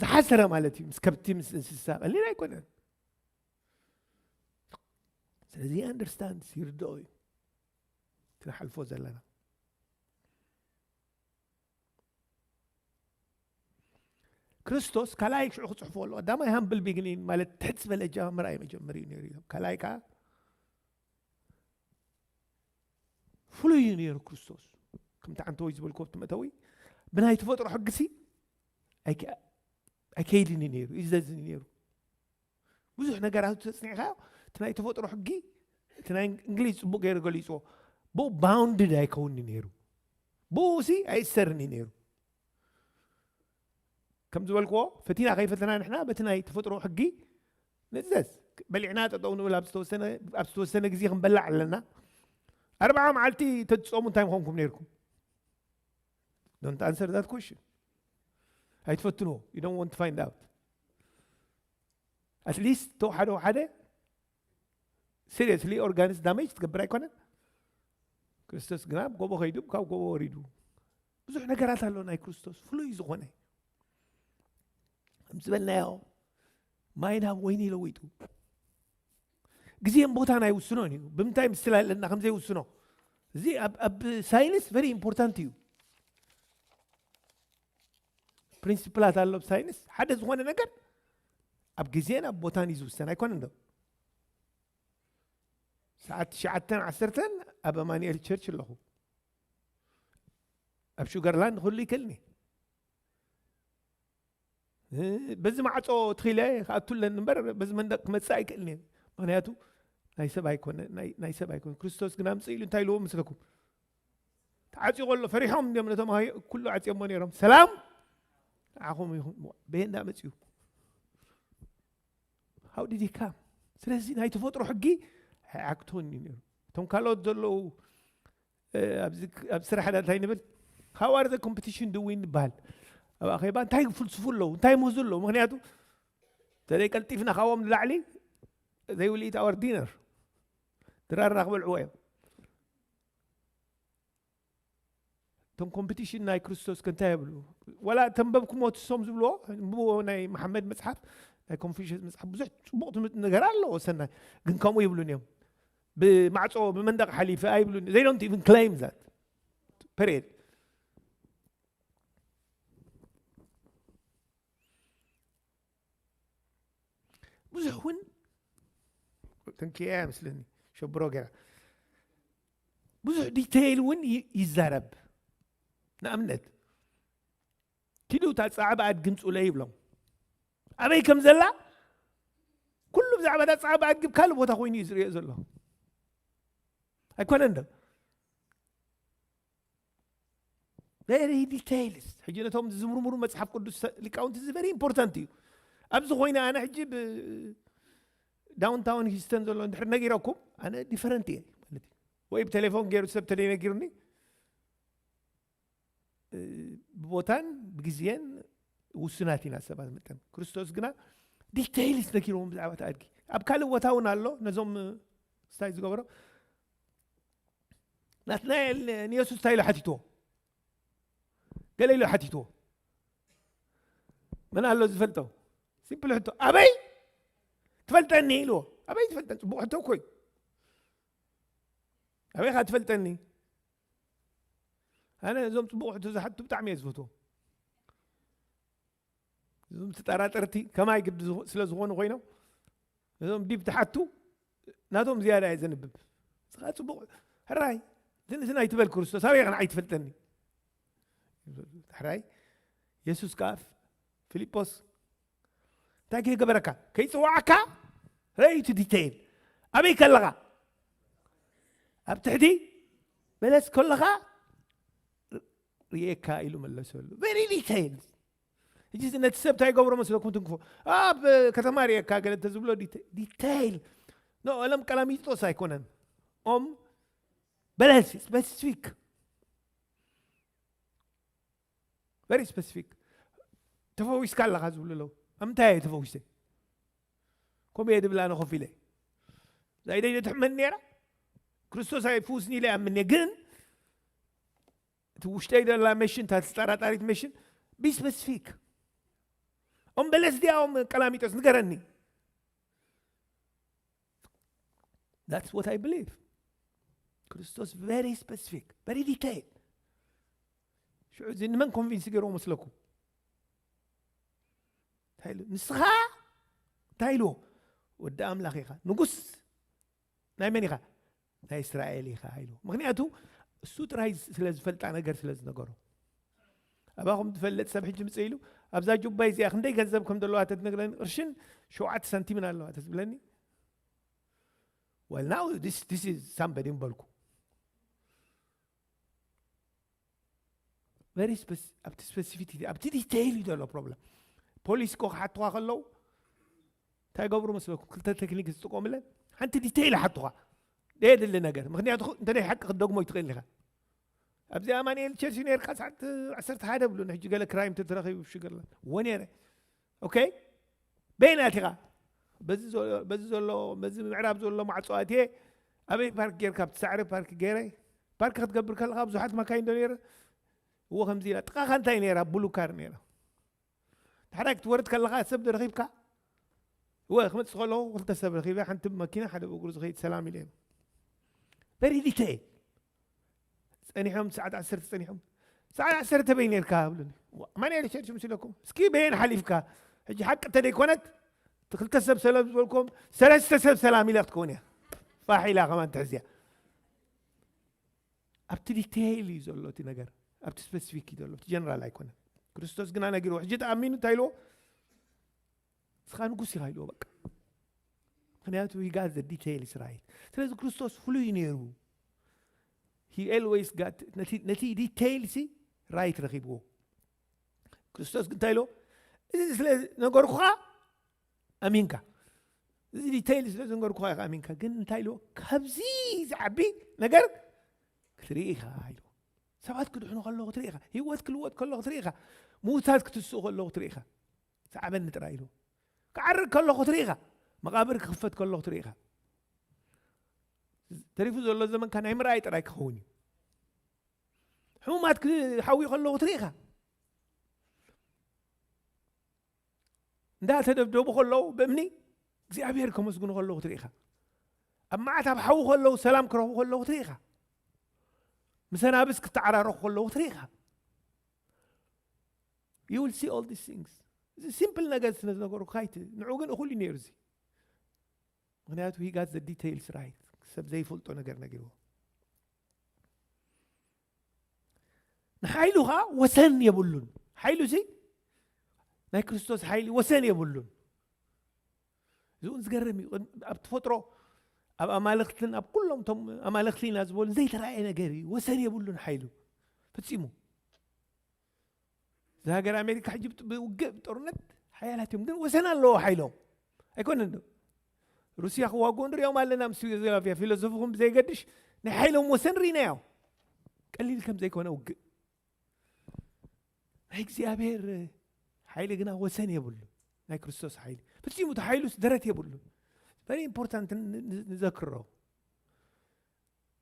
ዝሓሰረ ማለት እዩ። ምስ ከብቲ ምስ እንስሳ ቀሊል ኣይኮነን። ስለዚ ኣንደርስታንድ ይርድኦ እዩ ትንሓልፎ ዘለና። ክርስቶስ ካልኣይ ሽዑ ክፅሕፎ ኣለዎ። ቀዳማይ ሃምብል ቢግኒን ማለት ትሕት ዝበለ ጃምራ እዩ መጀመሪ እዩ ነይሩ ኢሎም። ካልኣይ ከዓ ፍሉይ እዩ ነይሩ ክርስቶስ። ከምቲ ዓንተወይ ዝበልክዎ ኣብቲ መእተዊ ብናይ ተፈጥሮ ሕግሲ ኣይከይድን እዩ ነይሩ፣ ይዘዝን እዩ ነይሩ። ብዙሕ ነገራት ተፅኒዕካዮ እቲ ናይ ተፈጥሮ ሕጊ እቲ ናይ እንግሊዝ ፅቡቅ ገይሩ ገሊፅዎ። ብኡ ባውንድድ ኣይከውንኒ ነይሩ። ብኡ ሲ ኣይእሰርኒ ነይሩ። ከም ዝበልክዎ ፈቲና ከይፈተና ንሕና በቲ ናይ ተፈጥሮ ሕጊ ንእዘዝ። በሊዕና ጠጠው ንብል ኣብ ዝተወሰነ ግዜ ክንበላዕ ኣለና። ኣርብዓ መዓልቲ ተትፀሙ እንታይ ምኾንኩም ነይርኩም? Don't answer that question. ኣይትፈትንዎ። You don't want to find out. At least ተው ሓደ ሓደ ሲሪየስሊ ኦርጋንስ ዳሜጅ ትገብር ኣይኮነን። ክርስቶስ ግና ኣብ ጎቦ ከይዱ ካብ ጎቦ ወሪዱ። ብዙሕ ነገራት ኣሎ ናይ ክርስቶስ ፍሉይ ዝኾነ። ከም ዝበልናዮ ማይ ናብ ወይኒ ለዊጡ። ግዜን ቦታን ኣይውስኖን እዩ። ብምንታይ ምስላ ኣለና ከም ዘይውስኖ? እዚ ኣብ ሳይንስ ቨሪ ኢምፖርታንት እዩ። ፕሪንሲፕላት ኣሎ ኣብ ሳይንስ። ሓደ ዝኾነ ነገር ኣብ ግዜን ኣብ ቦታን እዩ ዝውሰን ኣይኮነን ዶ? ሰዓት ትሽዓተን ዓሰርተን ኣብ ኣማኑኤል ቸርች ኣለኹ። ኣብ ሹገርላንድ ክህሉ ይክእልኒ። በዚ ማዕፆ ትኺለ ክኣቱ ኣለኒ እምበር በዚ መንደቅ ክመፅእ ኣይክእልን እየ። ምክንያቱ ናይ ሰብ ኣይኮነ ናይ ሰብ ኣይኮነ። ክርስቶስ ግን ኣምፅእ ኢሉ እንታይ ኢልዎም ምስለኩም? ተዓፅዩ ከሎ ፈሪሖም እንዲም ነቶም ኩሉ ዓፅዮሞ ነይሮም። ሰላም ንዓኹም ይኹን። በየ እንዳ መፅኡ how did he come? ስለዚ ናይ ተፈጥሮ ሕጊ ኣይዓግቶን እዩ ነይሩ። እቶም ካልኦት ዘለዉ ኣብ ስራሕ ዳ እንታይ ንብል? How are the competition doing ንበሃል። ኣብ ኣኼባ እንታይ ፍልስፉ ኣለዉ እንታይ ምህዙ ኣለዉ? ምክንያቱ ተዘይ ቀልጢፍና ካብኦም ንላዕሊ they will eat our dinner። ድራርና ክበልዕዎ እዮም። እቶም ኮምፒቲሽን ናይ ክርስቶስ ከ እንታይ የብሉ? ወላ ተንበብኩሞ ትሶም ዝብልዎ ብዎ ናይ መሓመድ መፅሓፍ ናይ ኮንፊሽስ መፅሓፍ ብዙሕ ፅቡቅ ትምህርቲ ነገር ኣለዎ ሰናይ፣ ግን ከምኡ ይብሉን እዮም። ብማዕፆ ብመንደቅ ሓሊፈ ኣይብሉን። They don't even claim that period። ብዙሕ እውን ተንኪያ ይመስለኒ ሸብሮ ገይራ ብዙሕ ዲቴይል እውን ይዛረብ። ንኣብነት ኪዱ እታ ፃዕባ ኣድጊ ምፅኡለይ ይብሎም። ኣበይ ከም ዘላ ኩሉ ብዛዕባ እታ ፃዕባ ኣድጊ ካልእ ቦታ ኮይኑ እዩ ዝሪኦ ዘሎ። ኣይኮነን ዶ? Very details። ሕጂ ነቶም ዝምርምሩ መፅሓፍ ቅዱስ ሊቃውንቲ እዚ very important እዩ። ኣብዚ ኮይነ ኣነ ሕጂ ብ downtown Houston ዘሎ እንድሕር ነጊረኩም ኣነ ዲፈረንት እየ ማለት እዩ። ወይ ብቴሌፎን ገይሩ ሰብ ተደይ ነጊሩኒ ብቦታን ብግዜን ውሱናት ኢና ሰባት መጠን። ክርስቶስ ግና ዲቴይልስ ነጊርዎም ብዛዕባ እቲ ኣድጊ። ኣብ ካልእ ቦታ እውን ኣሎ። ነዞም ስታይ ዝገበሮ ናትናኤል ንየሱስ እንታይ ኢሉ ሓቲትዎ? ገለ ኢሉ ሓቲትዎ። መን ኣሎ ዝፈልጦ? ሲምፕል ሕቶ። ኣበይ ትፈልጠኒ ኢልዎ። ኣበይ ትፈልጠኒ? ጽቡቕ ሕቶ እኮ እዩ። ኣበይ ኻ ትፈልጠኒ? ኣነ እዞም ጽቡቕ ሕቶ ዝሓቱ ብጣዕሚ እየ ዝፈትዎም። እዞም ተጠራጠርቲ ከማይ ግዲ ዝኹ- ስለ ዝኾኑ ኮይኖም፣ እዞም ዲብ ትሓቱ ናቶም ዝያዳ እየ ዘንብብ። ንስኻ ጽቡቕ ሕራይ፣ ዝንእስና ኣይትበል ክርስቶስ ኣበይ ኸን ኣይትፈልጠኒ። ሕራይ የሱስ ከኣ ፊልጶስ እንታይ ከይገበረካ? ከይጽዋዓካ? ረይቲ ዲቴይል ኣበይ ከለኻ? ኣብ ትሕቲ በለስ ከለኻ ርእየካ ኢሉ መለሰሉ። ቨሪ ዲቴይል። ሕጂ ነቲ ሰብ እንታይ ይገብሮ መስለኩም? ትንክፎ ኣብ ከተማ ርእየካ ገለ ተዝብሎ ዲቴይል ኖ ለም ቀላሚጦስ ኣይኮነን። ኦም በለስ ስፔሲፊክ፣ ቨሪ ስፔሲፊክ። ተፈዊስካ ኣለኻ ዝብሉ ኣለዉ። ኣብ ምንታይ እየ ተፈዊሰ? ከምኡ እየ ድብል ኣነ ኮፍ ኢለ። እዛ ኢደይ ዶ ትሕመኒ ነይራ? ክርስቶስ ኣይፍውስኒ ኢለ ይኣምን እየ፣ ግን እቲ ውሽጠይ ዘላ መሽን፣ እታ ተጠራጣሪት መሽን፣ ቢ ስፔሲፊክ። ኦም በለስ ድያ ኦም ቀላሚጦስ ንገረኒ። That's what I believe. ክርስቶስ ቨሪ ስፔሲፊክ፣ ቨሪ ዲቴይል። ሽዑ እዚ ንመን ኮንቪንስ ገይርዎ መስለኩም? እንታይ ኢሉ? ንስኻ እንታይ ኢልዎ? ወዲ ኣምላኽ ኢኻ፣ ንጉስ ናይ መን ኢኻ? ናይ እስራኤል ኢኻ ኢልዎ። ምኽንያቱ እሱ ጥራይ ስለ ዝፈልጣ ነገር ስለ ዝነገሮ። ኣባኹም ትፈልጥ ሰብ ሕጂ ምጽእ ኢሉ ኣብዛ ጁባይ እዚኣ ክንደይ ገንዘብ ከም ዘለዋ ተትነግረኒ፣ ቅርሽን ሸውዓተ ሳንቲምን ኣለዋ ተትብለኒ፣ well now this this is somebody ምበልኩ። ቨሪ ስፔስ ኣብቲ ስፔሲፊሲቲ ኣብቲ ዲቴይል እዩ ዘሎ ፕሮብለም። ፖሊስ እኮ ክሓትዋ ከለዉ እንታይ ገብሩ መስለኩም? ክልተ ቴክኒክ ዝጥቀሙለን ሓንቲ ዲቴይል ሓትዋ ደየድሊ ነገር። ምክንያቱ እንተ ናይ ሓቂ ክትደግሞ ይትኽእል ኢኻ። ኣብዚ ኣማኑኤል ቸርች ነርካ ሰዓት ዓሰርተ ሓደ ብሉን ሕጂ ገለ ክራይም ተተረኺቡ ሽገርላ ወ ነረ። ኦኬ፣ በይናት ኢኻ። በዚ ዘሎ በዚ ዘሎ በዚ ምዕራብ ዘሎ ማዕጾ ኣትየ ኣበይ ፓርክ ጌርካ ኣብቲ ሳዕሪ ፓርክ ገይረ። ፓርክ ክትገብር ከለኻ ብዙሓት ማካይን ዶ ነረ? እዎ ከምዚ ኢላ ጥቃኻ እንታይ ነራ? ብሉ ካር ነራ። ድሕራይ ክትወርድ ከለኻ ሰብ ዶ ረኺብካ? እወ ክመጽእ ከለኹ ክልተ ሰብ ረኺበ፣ ሓንቲ መኪና ሓደ ብእግሩ ዝኸይድ ሰላም ኢለ። ቨሪ ዲቴይል ጸኒሖም ሰዓት ዓሰርተ ጸኒሖም ሰዓት ዓሰርተ በይ ነርካ ብሉኒ። ማንኤል ቸርች ምስለኩም እስኪ በየን ሓሊፍካ? ሕጂ ሓቂ እንተደይኮነት እቲ ክልተ ሰብ ሰላም ዝበልኩም ሰለስተ ሰብ ሰላም ኢለ ክትከውን እያ። ፋሕ ኢላ ከማን ትሕዝያ። ኣብቲ ዲቴይል እዩ ዘሎ እቲ ነገር፣ ኣብቲ ስፔሲፊክ እዩ ዘሎ፣ እቲ ጀነራል ኣይኮነን። ክርስቶስ ግና ነጊርዎ። ሕጂ ተኣሚኑ እንታይ ኢልዎ? ንስኻ ንጉስ ኢኻ ኢልዎ በቃ። ምክንያቱ he got the details right። ስለዚ ክርስቶስ ፍሉይ ነይሩ። He always got ነቲ ነቲ ዲቴይል ሲ ራይት ረኺብዎ። ክርስቶስ ግን እንታይ ኢልዎ? እዚ ስለ ነገርኩኻ ኣሚንካ፣ እዚ ዲቴይል ስለ ዘንገርኩኻ ኢኻ ኣሚንካ። ግን እንታይ ኢልዎ? ካብዚ ዝዓቢ ነገር ክትርኢ ኢኻ ኢልዎ። ሰባት ክድሕኑ ከለዉ ክትርኢ ኢኻ። ህይወት ክልወጥ ከሎ ክትርኢ ኢኻ። ምዉታት ክትስኡ ከለዉ ክትርኢ ኢኻ። ሰዓበኒ ጥራይ ኢልዎ። ክዓርግ ከለኹ ክትርኢ ኢኻ። መቓብር ክኽፈት ከለኹ ክትርኢ ኢኻ። ተሪፉ ዘሎ ዘመንካ ናይ ምርኣይ ጥራይ ክኸውን እዩ። ሕሙማት ክሓውዩ ከለዉ ክትርኢ ኢኻ። እንዳተደብደቡ ከለዉ ብእምኒ እግዚኣብሔር ከመስግኑ ከለዉ ክትርኢ ኢኻ። ኣብ መዓት ኣብ ሓዊ ከለዉ ሰላም ክረኽቡ ከለዉ ክትርኢ ኢኻ። ምስ ኣናብስ ክተዓራረኹ ከለዉ ክትርኢ ኢኻ። You will see all these things። እዚ ሲምፕል ነገር ስለ ዝነገርኩ ካይቲ ንዑ ግን እኹል እዩ ነይሩ እዚ። ምክንያቱ he got the details right። ሰብ ዘይፈልጦ ነገር ነጊርዎ። ንሓይሉ ኸዓ ወሰን የብሉን። ሓይሉ ሲ ናይ ክርስቶስ ሓይሊ ወሰን የብሉን። እዚ እውን ዝገርም እዩ። ኣብ ተፈጥሮ ኣብ ኣማልኽትን ኣብ ኩሎም እቶም ኣማልኽቲ ኢና ዝበሉ ዘይተረኣየ ነገር እዩ። ወሰን የብሉን ሓይሉ ፈጺሙ። እዚ ሃገር ኣሜሪካ ሕጂ ብጥ- ብውግእ ብጦርነት ሓያላት እዮም፣ ግን ወሰን ኣለዎ ሓይሎም። ኣይኮነን ዶ? ሩስያ ክዋግኡ ንሪኦም ኣለና ምስ ዩጎዝላቭያ። ፊሎሶፊኹም ብዘይገድሽ ናይ ሓይሎም ወሰን ርኢናዮ። ቀሊል ከም ዘይኮነ ውግእ ናይ እግዚኣብሔር ሓይሊ ግና ወሰን የብሉ። ናይ ክርስቶስ ሓይሊ ፈጺሙ እቲ ሓይሉስ ደረት የብሉ። ቨሪ ኢምፖርታንት ንዘክሮ።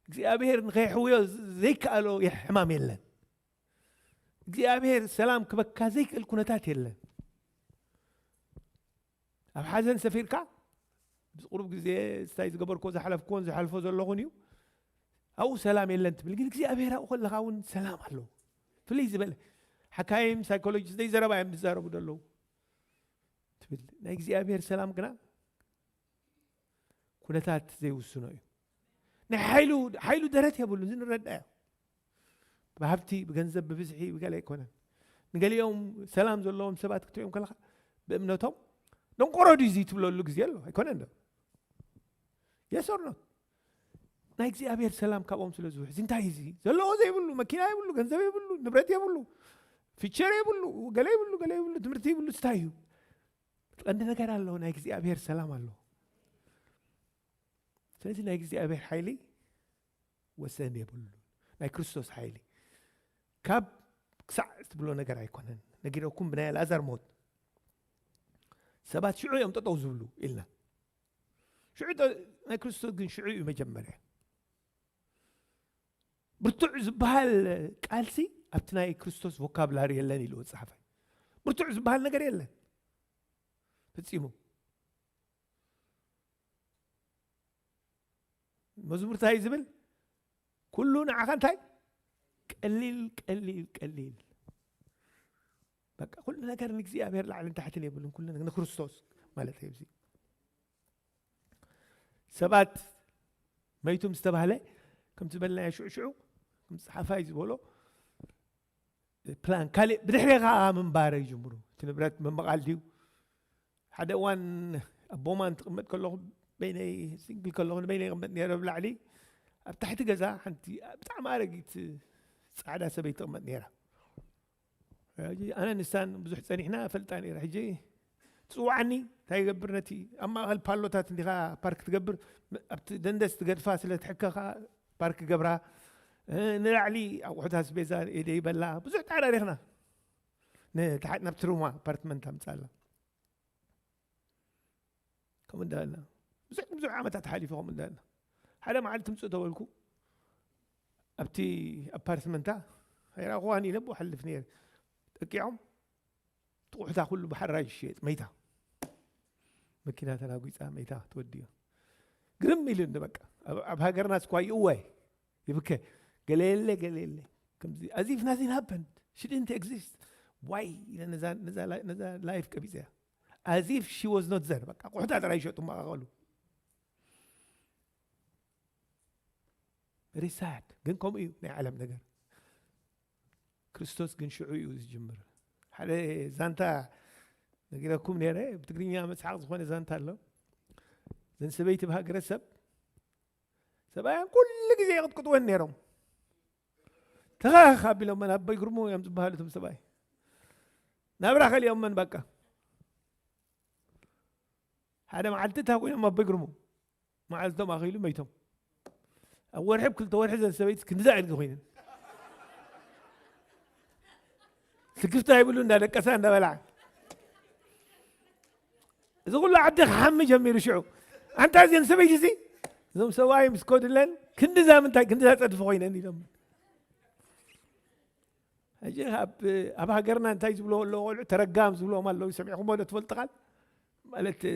እግዚኣብሔር ንኸይሕውዮ ዘይከኣሎ ሕማም የለን። እግዚኣብሔር ሰላም ክበካ ዘይክእል ኩነታት የለን። ኣብ ሓዘን ሰፊርካ፣ ምስ ቁሩብ ግዜ እንታይ ዝገበርኮ ዝሓለፍኮን ዝሓልፎ ዘለኹን እዩ። ኣብኡ ሰላም የለን ትብል፣ ግን እግዚኣብሔር ኣብኡ ከለኻ እውን ሰላም ኣለዎ። ፍልይ ዝበለ፣ ሓካይም ሳይኮሎጂስት ዘይዘረባ እዮም ዝዛረቡ ዘለዉ ትብል። ናይ እግዚኣብሔር ሰላም ግና ኩነታት ዘይውስኖ እዩ። ናይ ሓይሉ ሓይሉ ደረት የብሉን፣ እዚ ንረዳዮ። ብሃብቲ፣ ብገንዘብ፣ ብብዝሒ፣ ብገለ ኣይኮነን። ንገሊኦም ሰላም ዘለዎም ሰባት ክትሪኦም ከለኻ ብእምነቶም ደንቆሮ ድዩ እዚ ትብለሉ ግዜ ኣሎ ኣይኮነን ዶ? የስ ኦር ኖ? ናይ እግዚኣብሔር ሰላም ካብኦም ስለ ዝውሕ፣ እዚ እንታይ እዚ ዘለዎ ዘይብሉ፣ መኪና የብሉ፣ ገንዘብ የብሉ፣ ንብረት የብሉ፣ ፊቸር የብሉ፣ ገለ ይብሉ፣ ገለ ይብሉ፣ ትምህርቲ ይብሉ፣ ስታይ እዩ። ቀንዲ ነገር ኣለዎ፣ ናይ እግዚኣብሔር ሰላም ኣለዎ። ስለዚ ናይ እግዚኣብሔር ሓይሊ ወሰን የብሉ። ናይ ክርስቶስ ሓይሊ ካብ ክሳዕ ትብሎ ነገር ኣይኮነን። ነጊረኩም ብናይ ኣልኣዛር ሞት ሰባት ሽዑ እዮም ጠጠው ዝብሉ ኢልና። ሽዑ ጠ- ናይ ክርስቶስ ግን ሽዑ እዩ መጀመርያ። ብርቱዕ ዝበሃል ቃልሲ ኣብቲ ናይ ክርስቶስ ቮካብላሪ የለን ኢልዎ ጸሓፋይ። ብርቱዕ ዝበሃል ነገር የለን ፈጺሙ። መዝሙር እንታይ ዝብል? ኩሉ ንዓኻ እንታይ? ቀሊል፣ ቀሊል፣ ቀሊል። በቃ ኩሉ ነገር ንእግዚኣብሔር ላዕልን ታሕትን የብሉን። ኩሉ ነገር ንክርስቶስ ማለት እዩ። እዚ ሰባት መይቱ ምስ ተባህለ፣ ከምቲ ዝበልናዮ ሽዑ ሽዑ፣ ከምቲ ጸሓፋይ ዝበሎ፣ ፕላን ካልእ ብድሕሬኻ ምንባር ይጅምሩ። እቲ ንብረት ምምቓል ድዩ? ሓደ እዋን ኣብ ቦማን ትቕመጥ ከለኹ፣ በይነይ ሲንግል ከለኹ፣ ንበይነይ ይቕመጥ ነይረ ብላዕሊ። ኣብ ታሕቲ ገዛ ሓንቲ ብጣዕሚ ኣረጊት ጻዕዳ ሰበይቲ ትቕመጥ ነይራ። ሕጂ ኣነ ንሳን ብዙሕ ጸኒሕና ፈልጣ ነይራ። ሕጂ ትጽውዓኒ፣ እንታይ ይገብር፣ ነቲ ኣብ ማእከል ፓሎታት እንዲኻ ፓርክ ትገብር፣ ኣብቲ ደንደስ ትገድፋ ስለ ትሕከኻ ፓርክ ገብራ፣ እ፣ ንላዕሊ ኣቑሑት ኣስቤዛ ኢደ ይበላ። ብዙሕ ተዓራሪኽና። ንታሕቲ ናብቲ ሩማ ኣፓርትመንት ኣምጻላ። ከምኡ እንዳበልና ብዙሕ ብዙሕ ዓመታት ሓሊፉ ከምኡ እንዳበልና ሓደ መዓልቲ ትምጽእ ተበልኩ። ኣብቲ ኣፓርትመንታ ኣይረኣኹዋን ኢለ ብኡ ሓልፍ ነይረ። ጠቂዖም ጥቑሕታ ኩሉ ብሓራይ ይሽየጥ መይታ። መኪና ተናጒጻ መይታ ትወድዮ። ግርም ኢሉ እንደ በቃ ኣብ፣ ኣብ ሃገርና ስኳ ይእወ ይብከ ገለ የለ ገለ የለ ከምዚ as if nothing happened, she didn't exist. Why ኢለ ነዛ፣ ነዛ፣ ነዛ ላይፍ ቀቢጸያ። As if she was not there. በቃ ቁሕታ ጥራይ ይሸጡ መቃቀሉ። Very sad። ግን ከምኡ እዩ ናይ ዓለም ነገር። ክርስቶስ ግን ሽዑ እዩ ዝጅምር። ሓደ ዛንታ ነጊረኩም ነይረ፣ ብትግርኛ መጽሓፍ ዝኾነ ዛንታ ኣሎ። እዘን ሰበይቲ ብሃገረሰብ ሰብኣየን ኩሉ ግዜ ይቕጥቅጥወን ነይሮም። ተኻኽ ኣቢሎመን ኣቦይ ግርሙ እዮም ዝበሃሉ እቶም ሰብኣይ። ናብራ ከሊኦመን በቃ። ሓደ መዓልቲ እንታይ ኮይኖም ኣቦይ ግርሙ? መዓልቶም ኣኺሉ መይቶም። ኣብ ወርሒ፣ ኣብ ክልተ ወርሒ ዘን ሰበይቲ ክንድዛ ኣድጊ ኮይነን። ስክፍታ ይብሉ እንዳደቀሳ እንዳበልዓ። እዚ ኩሉ ዓዲ ክሓሚ ጀሚሩ ሽዑ። ኣንታ እዘን ሰበይቲ እዚ፣ እዞም ሰብኣይ ምስ ከዱለን፣ ክንድዛ ምንታይ፣ ክንድዛ ጸድፊ ኮይነን ኢሎም። ሕጂ ኣብ፣ ኣብ ሃገርና እንታይ ዝብልዎ ኣለዉ ቆልዑ? ተረጋም ዝብልዎም ኣለዉ። ሰሚዕኹምዎ ዶ ትፈልጡ ቃል? ማለት፣ እ፣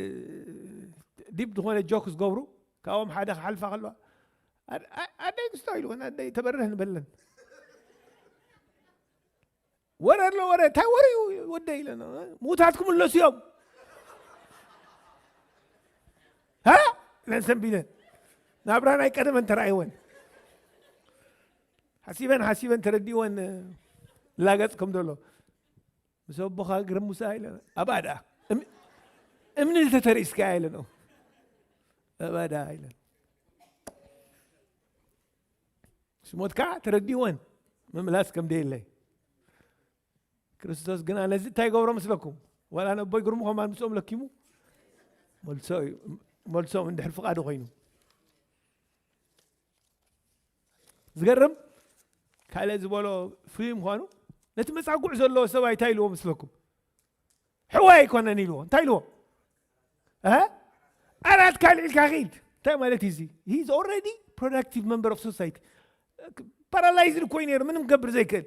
ዲፕ ዝኾነ ጆክ ዝገብሩ፣ ካብኦም ሓደ ክሓልፋ ከለዋ፣ "ኣድ-፣ ኣ-፣ ኣደይ ክስቶ" ኢልወን፣ ኣደይ ተበርህ ንበለን። "ወረ ኣሎ ወረ፣ እንታይ ወረ እዩ ወደይ?" ኢለን፣ "ምዉታት ክምለሱ እዮም። ሃ?" ኢለን ሰንቢደን። ናብራ ናይ ቀደመን ተራእይወን። ሓሲበን ሓሲበን ተረዲእወን ላገጽ ከም ዘሎ። "ምስ ኣቦኻ ግርም ሙሳ" ኢለን። "ኣባዳ እም-፣ እምኒ ዝተተርእስካ" ኢለን። "ኣባዳ" ኢለን። ስሞት ከዓ ተረዲእወን ምምላስ ከም ደየለይ። ክርስቶስ ግና ነዚ እንታይ ይገብሮ ምስለኩም? ዋላ ነቦይ ግርሙ ከማን ምስኦም ለኪሙ መልሶ እዩ፣ መልሶም እንድሕር ፍቓዱ ኮይኑ። ዝገርም ካልእ ዝበሎ ፍሉይ ምዃኑ፣ ነቲ መጻጉዕ ዘለዎ ሰብኣይ እንታይ ኢልዎ ምስለኩም? ሕዋይ ኣይኮነን ኢልዎ። እንታይ ኢልዎ? እ? "ኣራት ካልዒልካ ኺድ." እንታይ ማለት እዩ እዚ? He is already productive member of society። ፓራላይዝድ እኮ እዩ ነይሩ፣ ምንም ክገብር ዘይክእል።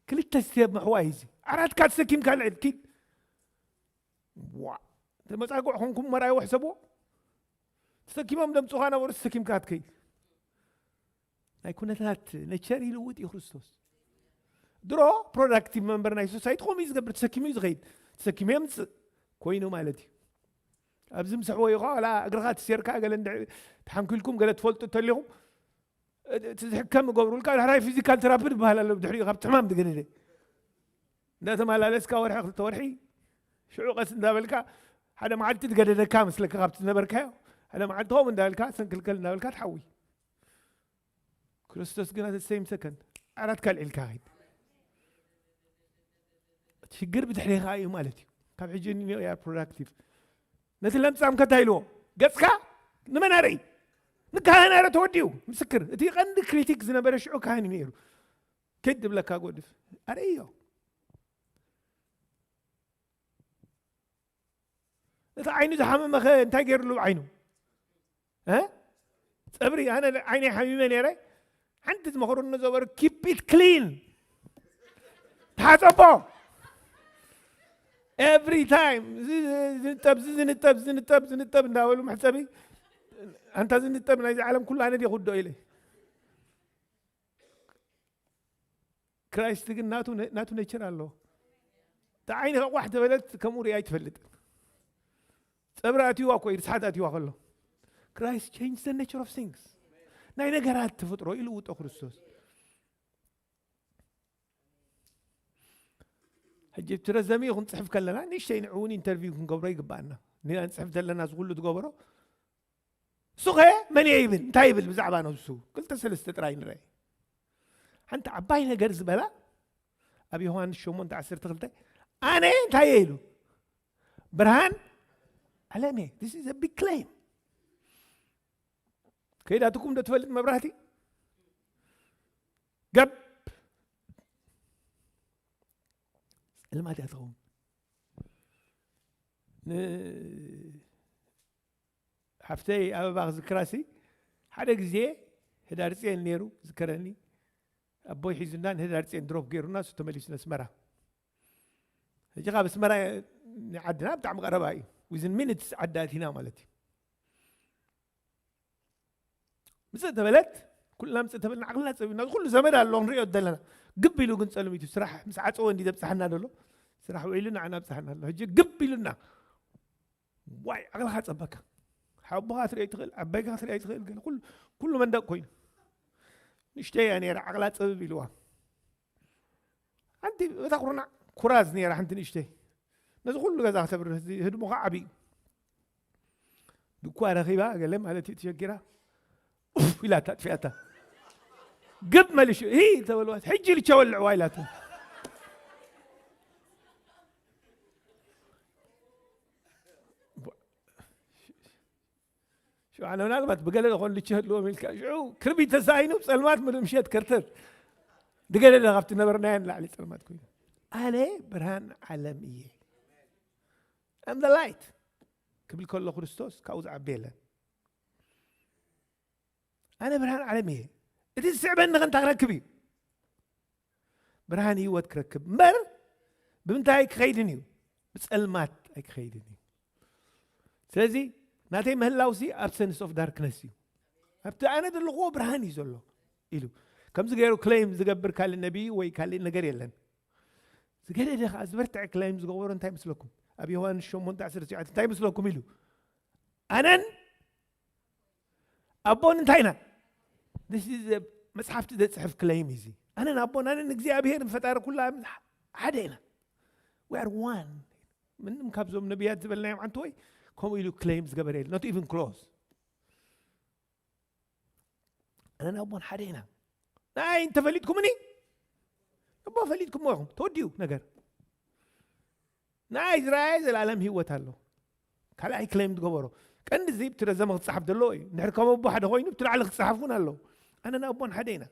ክልተ ስቴፕ ምሕዋይ እዩ እዚ። ኣራትካ ተሰኪምካ ልዕል፣ ኪድ። ዋ። እንተ መጻጉዕ ኾንኩም መርኣይዎ ሕሰብዎ። ተሰኪሞም ደምጹኻ ነበሩ፣ ተሰኪምካ ትከይድ። ናይ ኩነታት ነቸር ይልውጥ እዩ ክርስቶስ። ድሮ ፕሮዳክቲቭ መንበር ናይ ሶሳይቲ ከምኡ እዩ ዝገብር። ተሰኪሙ እዩ ዝኸይድ። ተሰኪሙ የምጽእ ኮይኑ ማለት እዩ። ኣብዚ ምሰሕዎ እዩ ኸዓ ዋላ እግርኻ ተሴርካ ገለ እንድዒ ተሓንኪልኩም ገለ ትፈልጡ እንተሊኹም፣ እቲ ዝሕከም እገብሩልካ። ዳሕራይ ፊዚካል ተራፒ ዝበሃል ኣሎ ብድሕሪኡ ካብቲ ሕማም ዝገደደ። እንዳተመላለስካ ወርሒ ክልተ ወርሒ ሽዑ ቀስ እንዳበልካ ሓደ መዓልቲ ትገደደካ መስለካ ካብቲ ዝነበርካዮ። ሓደ መዓልቲ ከምኡ እንዳበልካ ሰንክልከል እንዳበልካ ትሓዊ። ክርስቶስ ግን ኣተ ሰይም ሰከንድ ዓራትካ ኣልዒልካ ኸይድ። ሽግር ብድሕሬኻ እዩ ማለት እዩ። ካብ ሕጂ ንዮ ያር ፕሮዳክቲቭ። ነቲ ለምጻም ከታይ ኢልዎ፣ ገጽካ ንመን ኣርኢ? ንካህን ኣረ ተወዲኡ። ምስክር፣ እቲ ቀንዲ ክሪቲክ ዝነበረ ሽዑ ካህን እዩ ነይሩ። ከይድ ትብለካ ጎድፍ ኣርእዮ። እቲ ዓይኑ ዝሓመመኸ እንታይ ገይሩሉ? ዓይኑ እ? ጸብሪ። ኣነ ዓይነይ ሓሚመ ነይረ። ሓንቲ ዝመኸሩኒ ነበሩ፣ ኪፕ ኢት ክሊን፣ ተሓጸቦ። ኤቭሪ ታይም እዚ ዝንጠብ፣ እዚ ዝንጠብ፣ ዝንጠብ፣ ዝንጠብ እንዳበሉ መሕጸቢ። ኣንታ ዝንጠብ ናይዚ ዓለም ኩሉ ኣነ ድየ ክውድኦ ኢለ። ክራይስት ግን ናቱ ነ-፣ ናቱ ኔቸር ኣለዎ። እቲ ዓይንኻ ቋሕ ተበለት ከምኡ ሪኣ ኣይትፈልጥን። ጸብሪ ኣትይዋ እኮ እዩ፣ ርስሓት ኣትይዋ ከሎ። Christ change the nature of things። ናይ ነገራት ተፈጥሮ ይልውጦ ክርስቶስ። ሕጂ እቲ ረዘሚ ክንጽሕፍ ከለና ንእሽተይ ንዕውን ኢንተርቪው ክንገብሮ ይግባኣና። ንሕና ንጽሕፍ ዘለና እዚ ኩሉ ትገብሮ እሱ ኸ መን እየ ይብል? እንታይ ይብል ብዛዕባ ነብሱ? ክልተ ሰለስተ ጥራይ ንርአ። ሓንቲ ዓባይ ነገር ዝበላ ኣብ ዮሃንስ ሸሞንተ ዓሰርተ ክልተ ኣነ እንታይ እየ ኢሉ? ብርሃን ዓለም እየ። This is a big claim። ከይዳትኩም ዶ ትፈልጥ መብራህቲ? ገብ ጸልማት እያ ትኸውን። ን-፣ ሓፍተይ ኣበባ ክዝክራሲ ሓደ ግዜ ህዳር ጽዮን ነይሩ ዝከረኒ። ኣቦይ ሒዙና ንህዳር ጽዮን ድሮፕ ገይሩና እሱ ተመሊሱ ነስመራ። ሕጂ ካብ ኣስመራ ንዓድና ብጣዕሚ ቀረባ እዩ። ዊዝን ሚኒትስ ዓዲ ኣቲና ማለት እዩ። ምጽእ ተበለት፣ ኩልና ምጽእ ተበልና፣ ዓቕልና ጸቢብና፣ ኩሉ ዘመድ ኣሎ ክንሪኦ ዘለና። ግብ ኢሉ ግን ጸልሚቱ ስራሕ ምስ ዓጸወ እንዲ ዘብጽሓና ዘሎ፣ ስራሕ ውዒሉ ንዓና ኣብጽሓና ኣሎ። ሕጂ ግብ ኢሉና። ዋይ፣ ዓቕልኻ ጸበካ። ሓቦኻ ትሪኦ ይትኽእል፣ ዓባይካ ክትሪኦ ይትኽእል፣ ገለ ኩሉ፣ ኩሉ መንደቕ ኮይኑ። ንእሽተይ እያ ነይራ፣ ዓቕላ ጽብብ ኢልዋ። ሓንቲ እታ ኩርናዕ ኩራዝ ነይራ፣ ሓንቲ ንእሽተይ። ነዚ ኩሉ ገዛ ክተብርህ፣ እዚ ህድሞ ከዓ ዓብዩ። ድኳ ረኺባ፣ ገለ ማለት እዩ፣ ተሸጊራ። ኡፍ ኢላታ፣ ኣጥፊኣታ። ግብ መሊሹ፣ "ሂ" ተበልዋ፣ "ሕጂ ልቸ ወልዕዋ" ኢላታ። ሽዑ ኣነ ምናልባት ብገለ ዝኾን ልቸ ህልዎም ኢልካ፣ ሽዑ ክርቢት ተሳኢኑ፣ ጸልማት ምድ-፣ ምሸት ከርተት። ድገለ ደ ካብቲ ነበርናዮ ንላዕሊ ጸልማት ኮይኑ። ኣነ ብርሃን ዓለም እየ። I'm the light ክብል ከሎ ክርስቶስ ካብኡ ዝዓቢ የለን። ኣነ ብርሃን ዓለም እየ። እቲ ዝስዕበኒ ኸ እንታይ ክረክብ እዩ? ብርሃን ህይወት ክረክብ እምበር ብምንታይ ክኸይድን እዩ? ብጸልማት ኣይክኸይድን እዩ። ስለዚ ናተይ ምህላውሲ ኣብሰንስ ኦፍ ዳርክነስ እዩ። ኣብቲ ኣነ ዘለኽዎ ብርሃን እዩ ዘሎ ኢሉ። ከምዚ ገይሩ ክሌም ዝገብር ካልእ ነቢይ ወይ ካልእ ነገር የለን። ዝገደደ ኸዓ ዝበርትዐ ክሌም ዝገበሮ እንታይ ይመስለኩም? ኣብ ዮሃንስ ሸሞንተ ዓሰርተ ትሽዓተ እንታይ ይመስለኩም ኢሉ? ኣነን ኣቦን እንታይ ኢና? This is a መጽሓፍቲ ዘጽሕፍ ክሌም እዩ እዚ። ኣነን ኣቦን፣ ኣነን እግዚኣብሄርን ፈጣሪ ኩሉ ዓለም ሓደ ኢና። We are one። ምንም ካብዞም ነቢያት ዝበልናዮም ዓንተወይ ከምኡ ኢሉ ክሌም ዝገበረ የለ። Not even close። ኣነን ኣቦን ሓደ ኢና። ንኣይ እንተፈሊጥኩምኒ፣ ኣቦ ፈሊጥኩሞ ኢኹም። ተወዲኡ ነገር። ንኣይ ዝረኣየ ዘላለም ህይወት ኣሎ። ካልኣይ ክሌም ዝገበሮ። ቀንዲ እዚ ብቲ ረዘመ ክጸሓፍ ዘለዎ እዩ። እንድሕር ከም ኣቦ ሓደ ኮይኑ፣ ብቲ ላዕሊ ክጸሓፍ እውን ኣለዎ። ኣነን ኣቦን ሓደ ኢና።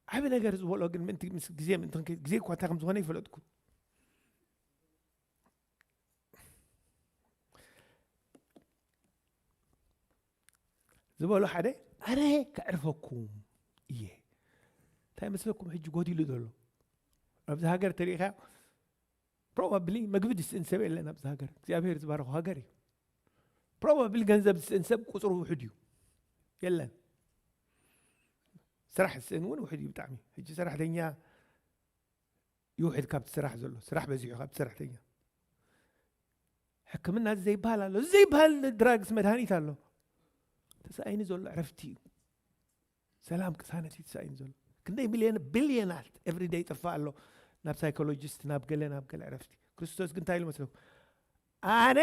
ዓቢ ነገር ዝበሎ ግን ምእንቲ ምስ ግዜ ምእንቲ ክንከይድ፣ ግዜ እኳ እንታይ ከም ዝኾነ ይፈለጥኩ። ዝበሎ ሓደ፣ ኣነ ከዕርፈኩም እየ። እንታይ መስለኩም ሕጂ ጎዲሉ ዘሎ ኣብዚ ሃገር ተሪኢኻ? ፕሮባብሊ መግቢ ዝስእን ሰብ የለን ኣብዚ ሃገር። እግዚኣብሔር ዝባረኹ ሃገር እዩ። ፕሮባብሊ ገንዘብ ዝስእን ሰብ ቁፅሩ ውሕድ እዩ፣ የለን። ስራሕ ዝስእን እውን ውሕድ እዩ ብጣዕሚ። ሕጂ ሰራሕተኛ ይውሕድ ካብቲ ስራሕ ዘሎ፣ ስራሕ በዚሑ ካብቲ ሰራሕተኛ። ሕክምና እዚ ዘይበሃል ኣሎ፣ እዚ ዘይበሃል ድራግስ መድሃኒት ኣሎ። ተሳኢኒ ዘሎ ዕረፍቲ እዩ። ሰላም ቅሳነት እዩ ተሳኢኒ ዘሎ። ክንደይ ሚልዮን ቢልዮናት ኤቭሪደይ ይጠፋ ኣሎ ናብ ሳይኮሎጂስት፣ ናብ ገለ ናብ ገለ ዕረፍቲ። ክርስቶስ ግን እንታይ ኢሉ መስለኩም? ኣነ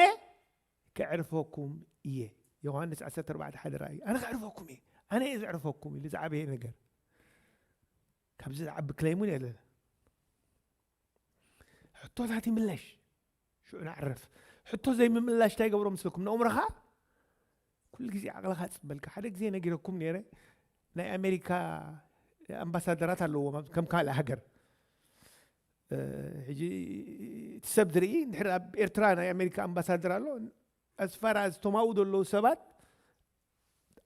ከዕርፈኩም እየ። ዮሃንስ ዓሰርተ ኣርባዕተ ሓደ ራእይ፣ ኣነ ከዕርፈኩም እየ፣ ኣነ እየ ዘዕርፈኩም ኢሉ ዝዓበየ ነገር። ካብዚ ዝዓቢ ክለይም እውን የለን። ሕቶታት ይምለሽ፣ ሽዑ ንዕረፍ። ሕቶ ዘይምምላሽ እንታይ ይገብሮ ምስልኩም? ነእምሮኻ ኩሉ ግዜ ዓቕልኻ ጽበልካ። ሓደ ግዜ ነጊረኩም ነይረ፣ ናይ ኣሜሪካ ኣምባሳደራት ኣለዎም ኣብ- ከም ካልእ ሃገር። እ፣ ሕጂ እቲ ሰብ ዝርኢ እንድሕር ኣብ ኤርትራ ናይ ኣሜሪካ ኣምባሳደር ኣሎ፣ ኣስፋራ እቶም ኣብኡ ዘለዉ ሰባት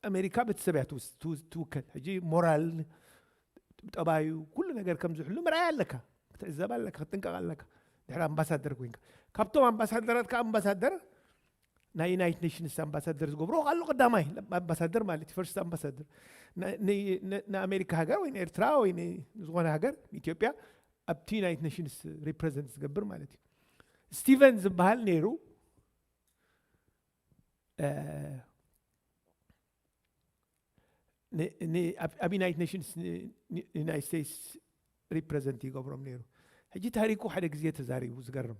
ኣሜሪካ ቤተሰብ እያ ትውስ- ትውስ- ትውከል። ሕጂ ሞራል፣ ጠባዩ፣ ኩሉ ነገር ከም ዝሕሉ ምርኣይ ኣለካ፣ ክትዕዘብ ኣለካ፣ ክትጥንቀቕ ኣለካ። ድሕሪ ኣምባሳደር ኮይንካ፣ ካብቶም ኣምባሳደራት ካብ ኣምባሳደር ናይ ዩናይትድ ኔሽንስ ኣምባሳደር ዝገብሮ ኣሎ ቀዳማይ ኣምባሳደር ማለት እዩ፣ ፈርስት ኣምባሳደር ንኣሜሪካ ሃገር ወይ ንኤርትራ ወይ ዝኾነ ሃገር፣ ንኢትዮጵያ ኣብቲ ዩናይትድ ኔሽንስ ሪፕሬዘንት ዝገብር ማለት እዩ። ስቲቨን ዝበሃል ነይሩ። ኣብ ዩናይትድ ኔሽንስ ዩናይትድ ስቴትስ ሪፕሬዘንት ይገብሮም ነይሩ። ሕጂ ታሪኩ ሓደ ግዜ ተዛሪቡ ዝገርም፣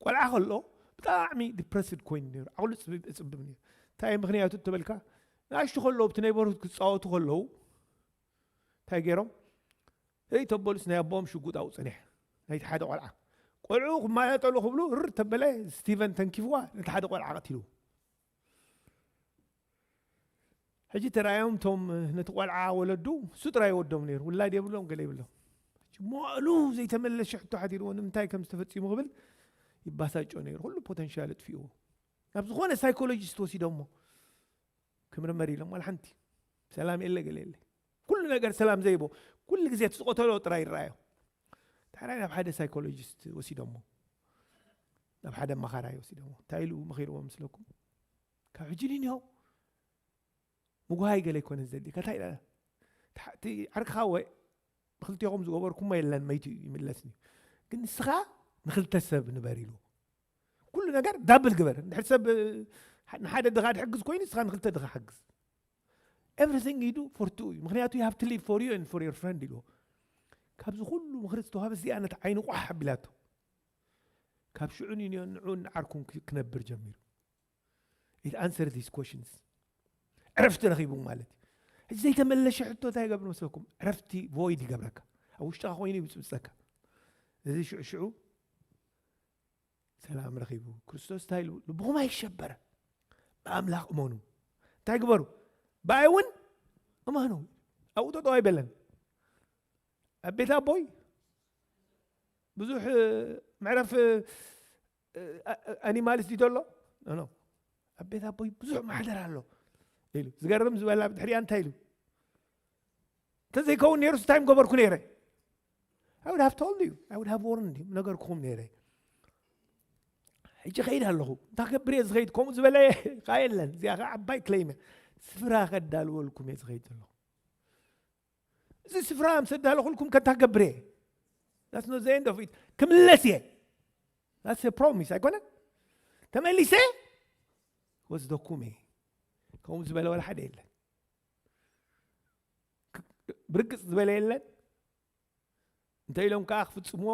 ቆልዓ ከሎ ብጣዕሚ ዲፕረስድ ኮይኑ ነይሩ። ዓቕሉ እፅብብ ነይሩ። እንታይ ምክንያቱ ተበልካ፣ ንኣሽቱ ከለዉ ኣብቲ ኔይበርሁድ ክፃወቱ ከለዉ እንታይ ገይሮም? እይ ተበሉስ ናይ ኣቦኦም ሽጉጥ ኣብኡ ፀኒሐ፣ ናይቲ ሓደ ቆልዓ። ቆልዑ ክማያጠሉ ክብሉ ርር ተበለ፣ ስቲቨን ተንኪፍዋ ነቲ ሓደ ቆልዓ ቀቲሉ። ሕጂ ተራእዮም እቶም ነቲ ቆልዓ ወለዱ፣ እሱ ጥራይ ወዶም ነይሩ፣ ውላድ የብሎም፣ ገለ የብሎም። መዋእሉ ዘይተመለሸ ሕቶ ሓቲርዎ፣ ንምንታይ ከም ዝተፈፂሙ ክብል ይባሳጮ ነይሩ። ኩሉ ፖተንሻል እጥፊእዎ። ናብ ዝኾነ ሳይኮሎጂስት ወሲዶሞ ክምርመር ኢሎም፣ ዋላ ሓንቲ ሰላም የለ፣ ገለ የለ። ኩሉ ነገር ሰላም ዘይቦ፣ ኩሉ ግዜ እቲ ዝቆተሎ ጥራይ ይረኣዮ። ታዲያ ናብ ሓደ ሳይኮሎጂስት ወሲዶሞ፣ ናብ ሓደ ኣማኻራይ ወሲዶሞ። እንታይ ኢሉ መኺርዎ ምስለኩም? ካብ ሕጂ ንኒሆ ምጉሃይ ገለ ኣይኮነ ዘድልየካ። እንታይ ኢላ? እቲ ዓርክኻ ወይ ብክልቲኹም ዝገበርኩሞ የለን፣ መይቱ እዩ፣ ይምለስኒ። ግን ንስኻ ንክልተ ሰብ ንበር ኢሉ። ኩሉ ነገር ዳብል ግበር። እንድሕር ሰብ ንሓደ ድኻ ድሕግዝ ኮይኑ ንስኻ ንክልተ ድኻ ሓግዝ። Everything you do for two እዩ። ምክንያቱ you have to live for you and for your friend ኢልዎ። ካብዚ ኩሉ ምኽሪ ዝተዋሃበ እዚኣ ነቲ ዓይኑ ቋሕ ኣቢላቶ። ካብ ሽዑ ንንዮ ንዑን ዓርኩን ክነብር ጀሚሩ። It answered his questions። ዕረፍቲ ረኺቡ ማለት እዩ። እዚ ዘይተመለሸ ሕቶ እንታይ ይገብር መስለኩም? ዕረፍቲ ቮይድ ይገብረካ። ኣብ ውሽጥኻ ኮይኑ ይብፅብፀካ። እዚ ሽዑ ሽዑ ሰላም ረኺቡ። ክርስቶስ እንታይ ኢሉ? ልብኹም ኣይሸበር፣ ብኣምላኽ እመኑ። እንታይ ግበሩ? ብኣይ እውን እመኑ። ኣብኡ ጠጠው ኣይበለን። ኣብ ቤት ኣቦይ ብዙሕ መዕረፍ ኣኒማልስ ዲዶ ኣሎ? ኖ። ኣብ ቤት ኣቦይ ብዙሕ ማሕደር ኣሎ ኢሉ። ዝገርም ዝበላ ብድሕሪኣ እንታይ ኢሉ? እንተዘይከውን ነይሩ እንታይ ምገበርኩ ነይረ? I would have told you, I would have warned you፣ ነገርኩኹም ነይረ። ሕጂ ከይድ ኣለኹ። እንታይ ክገብር እየ ዝኸይድ? ከምኡ ዝበለ ከዓ የለን። እዚኣ ከዓ ዓባይ ክለይም እያ። ስፍራ ከዳልወልኩም እየ ዝኸይድ ዘለኹ። እዚ ስፍራ ምስ ኣዳለኹልኩም ከ እንታይ ክገብር እየ? That's not the end of it። ክምለስ እየ። That's a promise ኣይኮነን? ተመሊሰ ወስደኩም እየ። ከምኡ ዝበለ ወላ ሓደ የለን። ብርግፅ ዝበለ የለን። እንተ ኢሎም ከዓ ክፍፅምዎ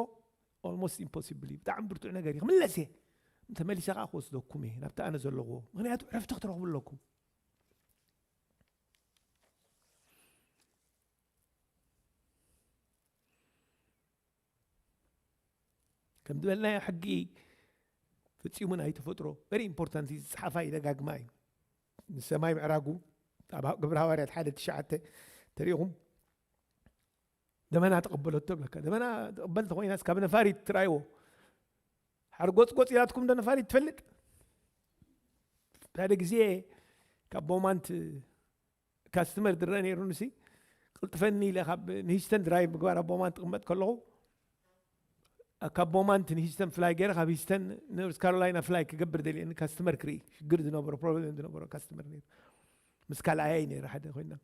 almost impossible እዩ። ብጣዕሚ ብርቱዕ ነገር እዩ። ክምለስ እየ። ተመሊሰ ከዓ ክወስደኩም እየ ናብቲ ኣነ ዘለኹዎ። ምክንያቱ ዕረፍቲ ክትረኽቡ ኣለኩም። ከም ዝበልናዮ ሕጊ ፈፂሙ ናይ ተፈጥሮ very important እዩ። ዝፀሓፋ ይደጋግማ እዩ። ንሰማይ ምዕራጉ ኣብ ግብረ ሃዋርያት ሓደ ትሽዓተ ተሪኢኹም ደመና ተቐበለቶ ብለካ። ደመና ተቐበል ተኮይናስ ካብ ነፋሪት ትራይዎ ሓርጎፅጎፅ ኢላትኩም ዶ ነፋሪት ትፈልጥ? ሓደ ግዜ ካብ ቦማንት ካስትመር ድረ ነይሩ ንሲ ቅልጥፈኒ ኢለ ካብ ንሂስተን ድራይቭ ምግባር ኣብ ቦማንት ክቕመጥ ከለኹ፣ ካብ ቦማንት ንሂስተን ፍላይ ገይረ ካብ ሂስተን ኖርዝ ካሮላይና ፍላይ ክገብር ደልየኒ ካስተመር ክርኢ፣ ሽግር ዝነበሮ ፕሮብሌም ዝነበሮ ካስተመር ነይሩ። ምስ ካልኣያይ ነይረ ሓደ ኮይና፣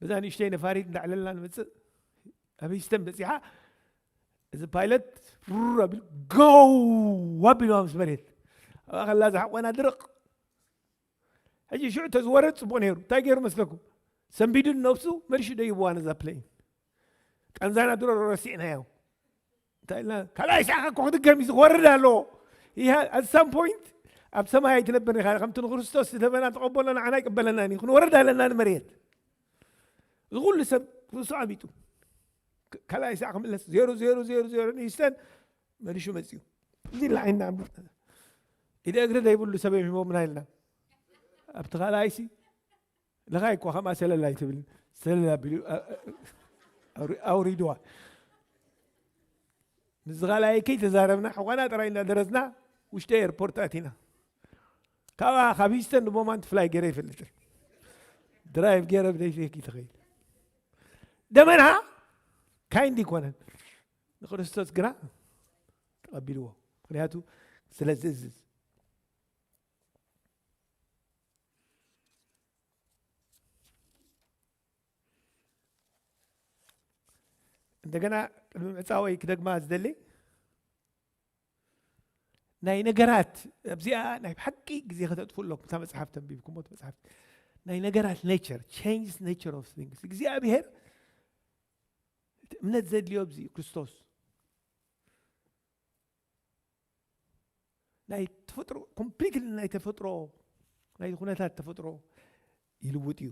በዛ ንእሽተይ ነፋሪት እንዳዕለልና ንመፅእ፣ ኣብ ሂስተን በፂሓ፣ እዚ ፓይለት ሩር ኣቢሉ ጎው ኣቢልዋ ምስ መሬት፣ ኣብኣ ከላ ዝሓቆና ድርቕ። ሕጂ ሽዑ ተዝወረድ ፅቡቕ ነይሩ። እንታይ ገይሩ መስለኩም? ሰንቢዱ ነብሱ መሊሹ ደይብዋ ነዛ ፕሌን። ቃንዛና ድሮ ረሲዕናዮ። እንታይ ኢልና ካልኣይ ሰዓት እኮ ክድገም እዩ ዝወርድ ኣለዎ። ይሃ ኣት ሳም ፖይንት ኣብ ሰማይ ኣይትነብርን ኢኻ። ከምቲ ንክርስቶስ ዝተበና ተቐበሎ ንዓና ይቅበለና እዩ። ክንወርድ ኣለና ንመሬት። እዚ ኩሉ ሰብ ርእሱ ዓቢጡ። ክ- ካልኣይ ሰዓት ክምለስ ዜሮ ዜሮ ዜሮ ዜሮ ንስተን መሊሹ መፅኡ። እዚ ኢልና ዓይንና ዓንቢብና። ኢደ እግሪ ዘይብሉ ሰብ እዮም ሂቦምና ኢልና። ኣብቲ ካልኣይሲ ለኻይ እኳ ከምኣ ሰለላይ ትብል ሰለላ ኣቢሉ ኣ- ኣ- ኣውሪ- ኣውሪድዋ። ምስ ካልኣይ ከይተዛረብና ሕቋና ጥራይ እንዳደረስና ውሽጢ ኤርፖርት ኣቲና። ካብኣ ካብ ሂስተን ንቦማንት ፍላይ ገይረ ይፈልጥን ድራይቭ ገይረ ብደይፌክ ይትኸይል ደመና ካይንድ ይኮነን። ንክርስቶስ ግና ተቐቢልዎ፣ ምክንያቱ ስለ ዝእዝዝ። እንደገና ቅድሚ ምዕፃወይ ክደግማ ዝደሊ ናይ ነገራት ኣብዚኣ ናይ ብሓቂ ግዜ ከተጥፉ ኣለኩም። እታ መፅሓፍ ተንቢብኩሞ እቲ መፅሓፍ ናይ ነገራት ኔቸር ቼንጅስ ኔቸር ኦፍ ቲንግስ እግዚኣብሔር እቲ እምነት ዘድልዮ ኣብዚ እዩ ክርስቶስ ናይ ተፈጥሮ ኮምፕሊትሊ ናይ ተፈጥሮ ናይ ኩነታት ተፈጥሮ ይልውጥ እዩ።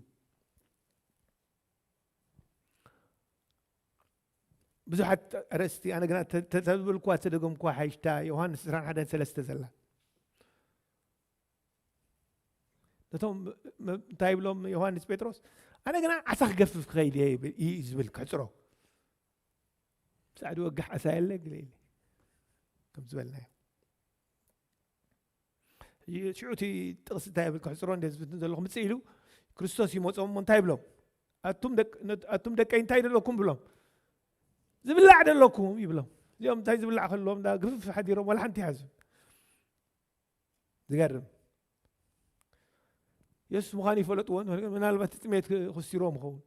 ብዙሓት ኣርእስቲ ኣነ ግና ተተብልኳ ተደገምኳ ሓይሽታ ዮሃንስ ዕስራን ሓደን ሰለስተ ዘላ ነቶም እንታይ ይብሎም ዮሃንስ ጴጥሮስ ኣነ ግና ዓሳ ክገፍፍ ክኸይድ እየ ይብል- እዩ ዝብል ክሕፅሮ ሳዕዲ ወግሕ ዓሳ የለ ግለ ኢለ ከም ዝበልናዮ ሽዑ እቲ ጥቕሲ እንታይ ይብል ክሕፅሮ እንደ ዝፍትን ዘለኹ ምፅእ ኢሉ ክርስቶስ ይመፆም እሞ እንታይ ይብሎም ኣቱም ደቅ- ነት- ኣቱም ደቀይ እንታይ ደለኩም ብሎም ዝብላዕ ደለኩም ይብሎም እዚኦም እንታይ ዝብላዕ ከለዎም እንዳ ግፍፍ ሓዲሮም ዋላ ሓንቲ ይሓዙ ዝገርም የሱስ ምዃኑ ይፈለጥዎ ምናልባት እቲ ጥሜት ክስቲሮም ይኸውን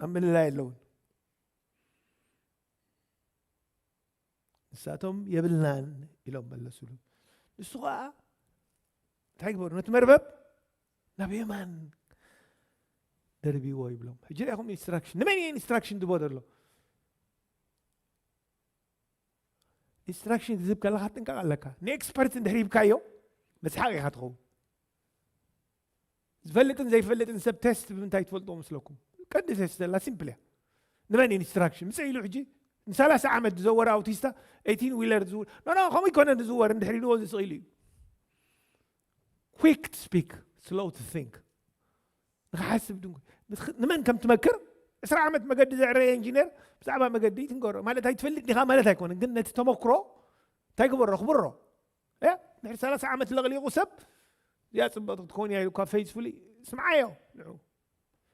ኣብ ምልላይ ኣለውን ንሳቶም የብልናን ኢሎም መለሱሉ ንሱ ከዓ እንታይ ግበሩ ነቲ መርበብ ናብ የማን ደርብዎ ይብሎም ሕጂ ሪኢኹም ኢንስትራክሽን ንመን እዩ ኢንስትራክሽን ዝቦ ዘሎ ኢንስትራክሽን ክዝብ ከለካ ትጥንቀቕ ኣለካ ንኤክስፐርት እንድሕር ሂብካዮ መስሓቕ ኢኻ ትኸውን ዝፈልጥን ዘይፈልጥን ሰብ ቴስት ብምንታይ ትፈልጥዎ መስለኩም ቀንዲ ቴስት ዘላ ሲምፕል እያ ንመን ኢንስትራክሽን ምፅእ ኢሉ ሕጂ ንሰላሳ ዓመት ዝዘወረ ኣውቲስታ ኤይቲን ዊለር ዝዝውር ኖ ኖ ከምኡ ይኮነ ዝዝወር እንድሕር ኢልዎ ዝስቕ ኢሉ እዩ quick to speak slow to think ንክሓስብ ድንጉ ንመን ከም ትመክር ዕስራ ዓመት መገዲ ዘዕረየ ኢንጂነር ብዛዕባ መገዲ ትንገሮ ማለት ኣይትፈልጥ ዲኻ ማለት ኣይኮነን ግን ነቲ ተመክሮ እንታይ ግበሮ ክብሮ ያ ድሕሪ ሰላሳ ዓመት ለቕሊቑ ሰብ እዚኣ ፅብቕቲ ክትከውን እያ ኢሉ ካብ ፌዝፉሊ ስምዓዮ ንዑ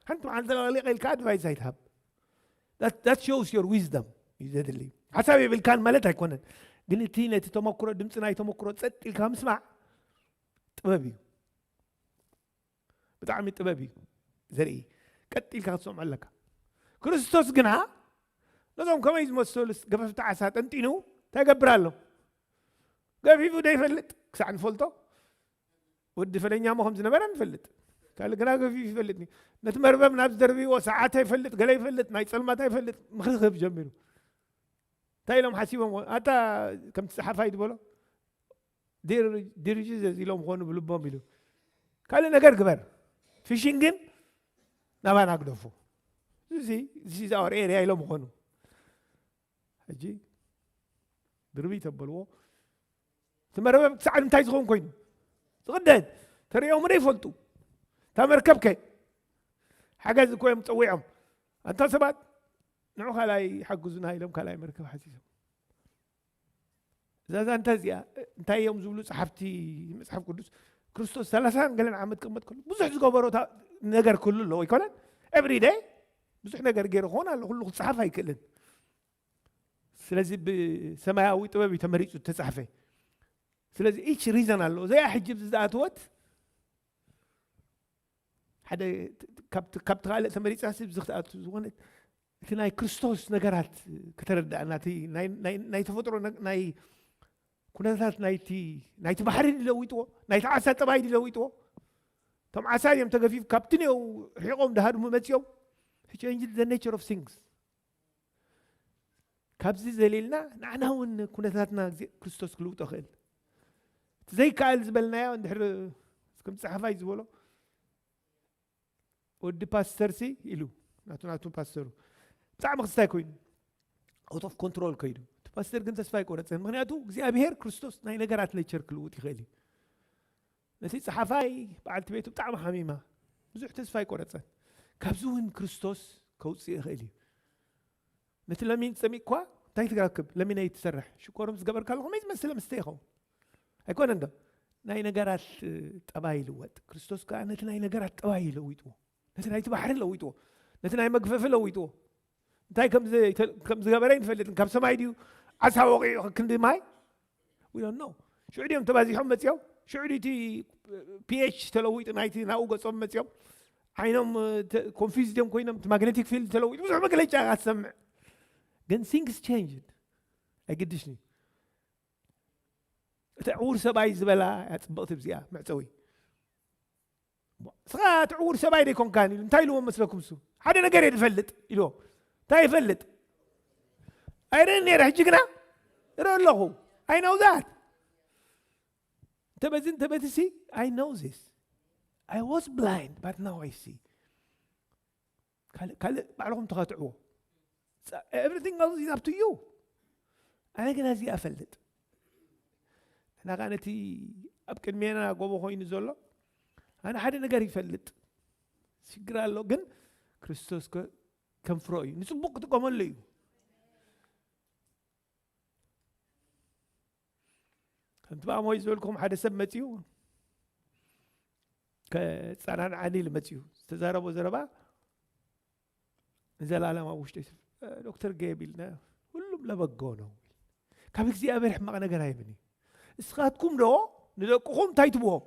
ሓንቲ መዓልቲ ለቕሊቐ ኢልካ ኣድቫይስ ኣይትሃብ that shows your wisdom እዩ ዘድሊ ሓሳብ የብልካን ማለት ኣይኮነን ግን እቲ ነቲ ተመክሮ ድምፂ ናይ ተመክሮ ፀጥ ኢልካ ምስማዕ ጥበብ እዩ ብጣዕሚ ጥበብ እዩ ዘርኢ ቀጥ ኢልካ ክትሰምዖ ኣለካ ክርስቶስ ግና ነዞም ከመይ ዝመሰሉ ገፈፍቲ ዓሳ ጠንጢኑ እንታይ ገብር ኣሎ ገፊፉ ዘይፈልጥ ክሳዕ ንፈልጦ ወዲ ፈለኛ ሞ ከም ዝነበረ ንፈልጥ ካልእ ግና ገፊፉ ይፈልጥ ነቲ መርበብ ናብ ዝደርብዎ ሰዓት ኣይፈልጥ ገለ ይፈልጥ ናይ ፀልማት ኣይፈልጥ ምኽሪ ክህብ ጀሚሩ እንታይ ኢሎም ሓሲቦም ኣታ ከምቲ ፀሓፋይ ዝበሎ ዲር ዲር ጂዘስ ኢሎም ኾኑ ብልቦም ኢሉ ካልእ ነገር ግበር ፊሽን ግን ናባና ግደፎ እዚ ዚስ ኢዝ ኣወር ኤርያ ኢሎም ኾኑ ሕጂ ድርብይ ተበልዎ እቲ መርበብ ክሳዕ እንታይ ዝኸውን ኮይኑ ዝቕደድ ተሪኦም ዶ ይፈልጡ እታ መርከብ ከ ሓገዝ እኮ እዮም ፀዊዖም ኣንታ ሰባት ንዑ ካልኣይ ሓግዙና ኢሎም ካልኣይ መርከብ ሓሲሶም እዛ ዛንታ እዚኣ እንታይ እዮም ዝብሉ ፀሓፍቲ መፅሓፍ ቅዱስ ክርስቶስ ሰላሳን ገለን ዓመት ቅመጥ ከሎ ብዙሕ ዝገበሮ ነገር ክህሉ ኣለዎ ኣይኮነን ኤቭሪ ደይ ብዙሕ ነገር ገይሩ ክኾን ኣሎ፣ ኩሉ ክፅሓፍ ኣይክእልን። ስለዚ ብሰማያዊ ጥበብ እዩ ተመሪፁ ተፃሕፈ። ስለዚ each reason ኣሎ። እዚኣ ሕጂ ዝኣተወት ሓደ ካብቲ ካልእ ተመሪፃ ሲ ብዚ ክትኣቱ ዝኾነት እቲ ናይ ክርስቶስ ነገራት ከተረዳእ ናይቲ ናይ ተፈጥሮ ናይ ኩነታት ናይቲ ናይቲ ባሕሪ ድለዊጥዎ ናይቲ ዓሳ ጠባይ ድለዊጥዎ እቶም ዓሳ እዮም ተገፊፍ ካብቲ ኔው ርሒቆም ድሃድሙ መፅኦም change the nature of things። ካብዚ ዘሊልና ንዓና እውን ኩነታትና ግዜ ክርስቶስ ክልውጦ ክእል። እቲ ዘይከኣል ዝበልናዮ እንድሕር ከም ፀሓፋይ ዝበሎ ወዲ ፓስተር ሲ ኢሉ ናቱ ናቱ ፓስተሩ ብጣዕሚ ክስታይ ኮይኑ out of control ከይዱ እቲ ፓስተር ግን ተስፋ ኣይቆረፀን። ምክንያቱ እግዚኣብሄር ክርስቶስ ናይ ነገራት ኔቸር ክልውጥ ይኽእል እዩ። ነቲ ፀሓፋይ በዓልቲ ቤቱ ብጣዕሚ ሓሚማ ብዙሕ ተስፋ ኣይቆረፀን። ካብዚ እውን ክርስቶስ ከውፅእ ይኽእል እዩ። ነቲ ለሚን ፀሚቅኳ እንታይ ትረክብ? ለሚነይ ትሰርሕ ሽኮርም ዝገበርካ ኣለኹ መይ ዝመስለ ምስተ ይኸውን ኣይኮነን ዶ? ናይ ነገራት ጠባይ ይልወጥ። ክርስቶስ ከዓ ነቲ ናይ ነገራት ጠባይ ይለዊጥዎ። ነቲ ናይቲ ባሕሪ ለዊጥዎ። ነቲ ናይ መግፈፊ ለዊጥዎ። እንታይ ከም ዝገበረ ይንፈልጥን ካብ ሰማይ ድዩ ዓሳ ወቂዑ ክንዲ ማይ? We don't know። ሽዑ ድዮም ተባዚሖም መፅኦም? ሽዑ ድቲ ፒኤች ተለዊጡ ናይቲ ናብኡ ገፆም መፅኦም? ዓይኖም ኮንፊዝ ድዮም ኮይኖም እቲ ማግኔቲክ ፊልድ ተለዊጡ ብዙሕ መግለጫ ኣትሰምዕ። ግን things changed ኣይግድሽን እዩ። እቲ ዕውር ሰብኣይ ዝበላ እያ ፅብቕቲ ብዚኣ መዕፀዊ። ስኻ እቲ ዕውር ሰብኣይ ደይኮንካን ኢሉ እንታይ ኢልዎ መስለኩም? ሱ ሓደ ነገር እየ ዝፈልጥ ኢልዎ። እንታይ ይፈልጥ? ኣይረን ነይረ ሕጂ ግና እረ ኣለኹ። I know that። እንተበዚ እንተበትሲ I know this. I was blind but now I see። ካልእ ባዕልኹም ተኸትዕዎ። Everything else is up to you። ኣነ ግና እዚኣ እፈልጥ። ንሕና ከዓ ነቲ ኣብ ቅድሜና ጎቦ ኮይኑ ዘሎ ኣነ ሓደ ነገር ይፈልጥ። ሽግር ኣሎ ግን ክርስቶስ ከንፍሮ እዩ። ንፅቡቅ ክጥቀመሉ እዩ። ከምቲ ብኣሞይ ዝበልኩም ሓደ ሰብ መፅዩ ከፀናንዓኒ ኢሉ መፅዩ ዝተዛረቦ ዘረባ ንዘላለም ኣብ ውሽጢ ዶክተር ገብ ኢልና ሁሉም ለበጎ ነው። ካብ እግዚኣብሔር ሕማቕ ነገር ኣይብን እዩ። እስኻትኩም ዶ ንደቅኹም እንታይ ትብዎም?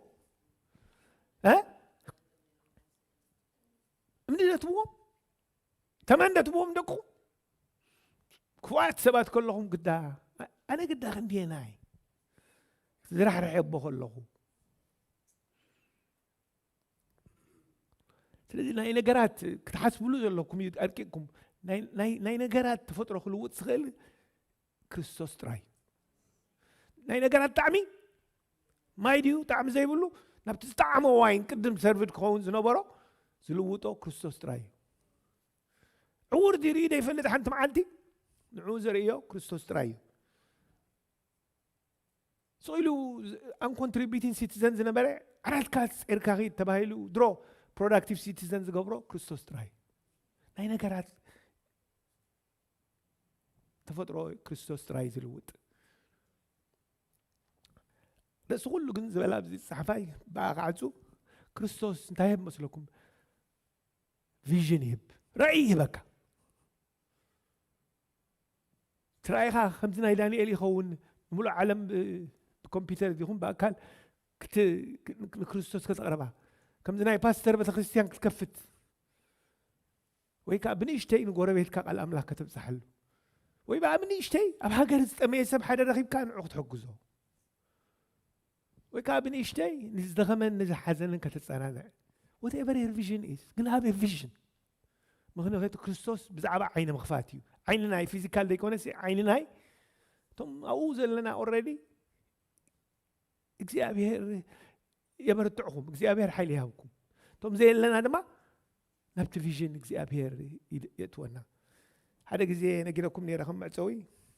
እምኒ ዶ ትብዎም? ተመን ዶ ትብዎም ደቅኹም? ክፉኣት ሰባት ከለኹም ግዳ ኣነ ግዳ ክንድየናይ ዝራሕርሐ ኣቦ ከለኹ ስለዚ ናይ ነገራት ክትሓስብሉ ዘለኩም እዩ ኣርቂቅኩም ናይ ነገራት ተፈጥሮ ክልውጥ ዝኽእል ክርስቶስ ጥራይ። ናይ ነገራት ጣዕሚ ማይ ድዩ ጣዕሚ ዘይብሉ ናብቲ ዝጣዕሞ ዋይን ቅድም ሰርቪድ ክኸውን ዝነበሮ ዝልውጦ ክርስቶስ ጥራይ እዩ። ዕውር ድርኢ ዘይፈልጥ ሓንቲ መዓልቲ ንዕኡ ዘርእዮ ክርስቶስ ጥራይ እዩ። ስቕ ኢሉ uncontributing citizen ዝነበረ ዓራትካ ጸርካ ኺድ ተባሂሉ ድሮ productive citizen ዝገብሮ ክርስቶስ ጥራይ። ናይ ነገራት ተፈጥሮ ክርስቶስ ጥራይ ዝልውጥ። ርእሲ ኩሉ ግን ዝበላ ኣብዚ ጸሓፋይ ብኣ ክዓጹ ክርስቶስ እንታይ ይህብ መስለኩም? ቪዥን ይህብ፣ ራእይ ይህበካ። ትራእይኻ ከምዚ ናይ ዳንኤል ይኸውን። ንምሉእ ዓለም ብኮምፒውተር ይኹን ብኣካል ንክርስቶስ ከተቕረባ ከምዚ ናይ ፓስተር ቤተክርስትያን ክትከፍት ወይ ከዓ ብንእሽተይ ንጎረቤትካ ቃል ኣምላኽ ከተብፅሓሉ ወይ ብኣ ብንእሽተይ ኣብ ሃገር ዝጠመየ ሰብ ሓደ ረኺብካ ንዑ ክትሕግዞ ወይ ከዓ ብንእሽተይ ንዝደኸመን ንዝሓዘንን ከተፀናንዕ whatever your vision is። ግን ሃብ ቪዥን ምክንያቱ ክርስቶስ ብዛዕባ ዓይኒ ምኽፋት እዩ። ዓይኒ ናይ ፊዚካል ዘይኮነስ ዓይኒ ናይ እቶም ኣብኡ ዘለና ኦረዲ እግዚኣብሔር የበርትዕኹም፣ እግዚኣብሔር ሓይሊ ይሃብኩም። እቶም ዘየለና ድማ ናብቲ ቪዥን እግዚኣብሔር የእትወና። ሓደ ግዜ ነጊረኩም ነይረ ከም መዕፀዊ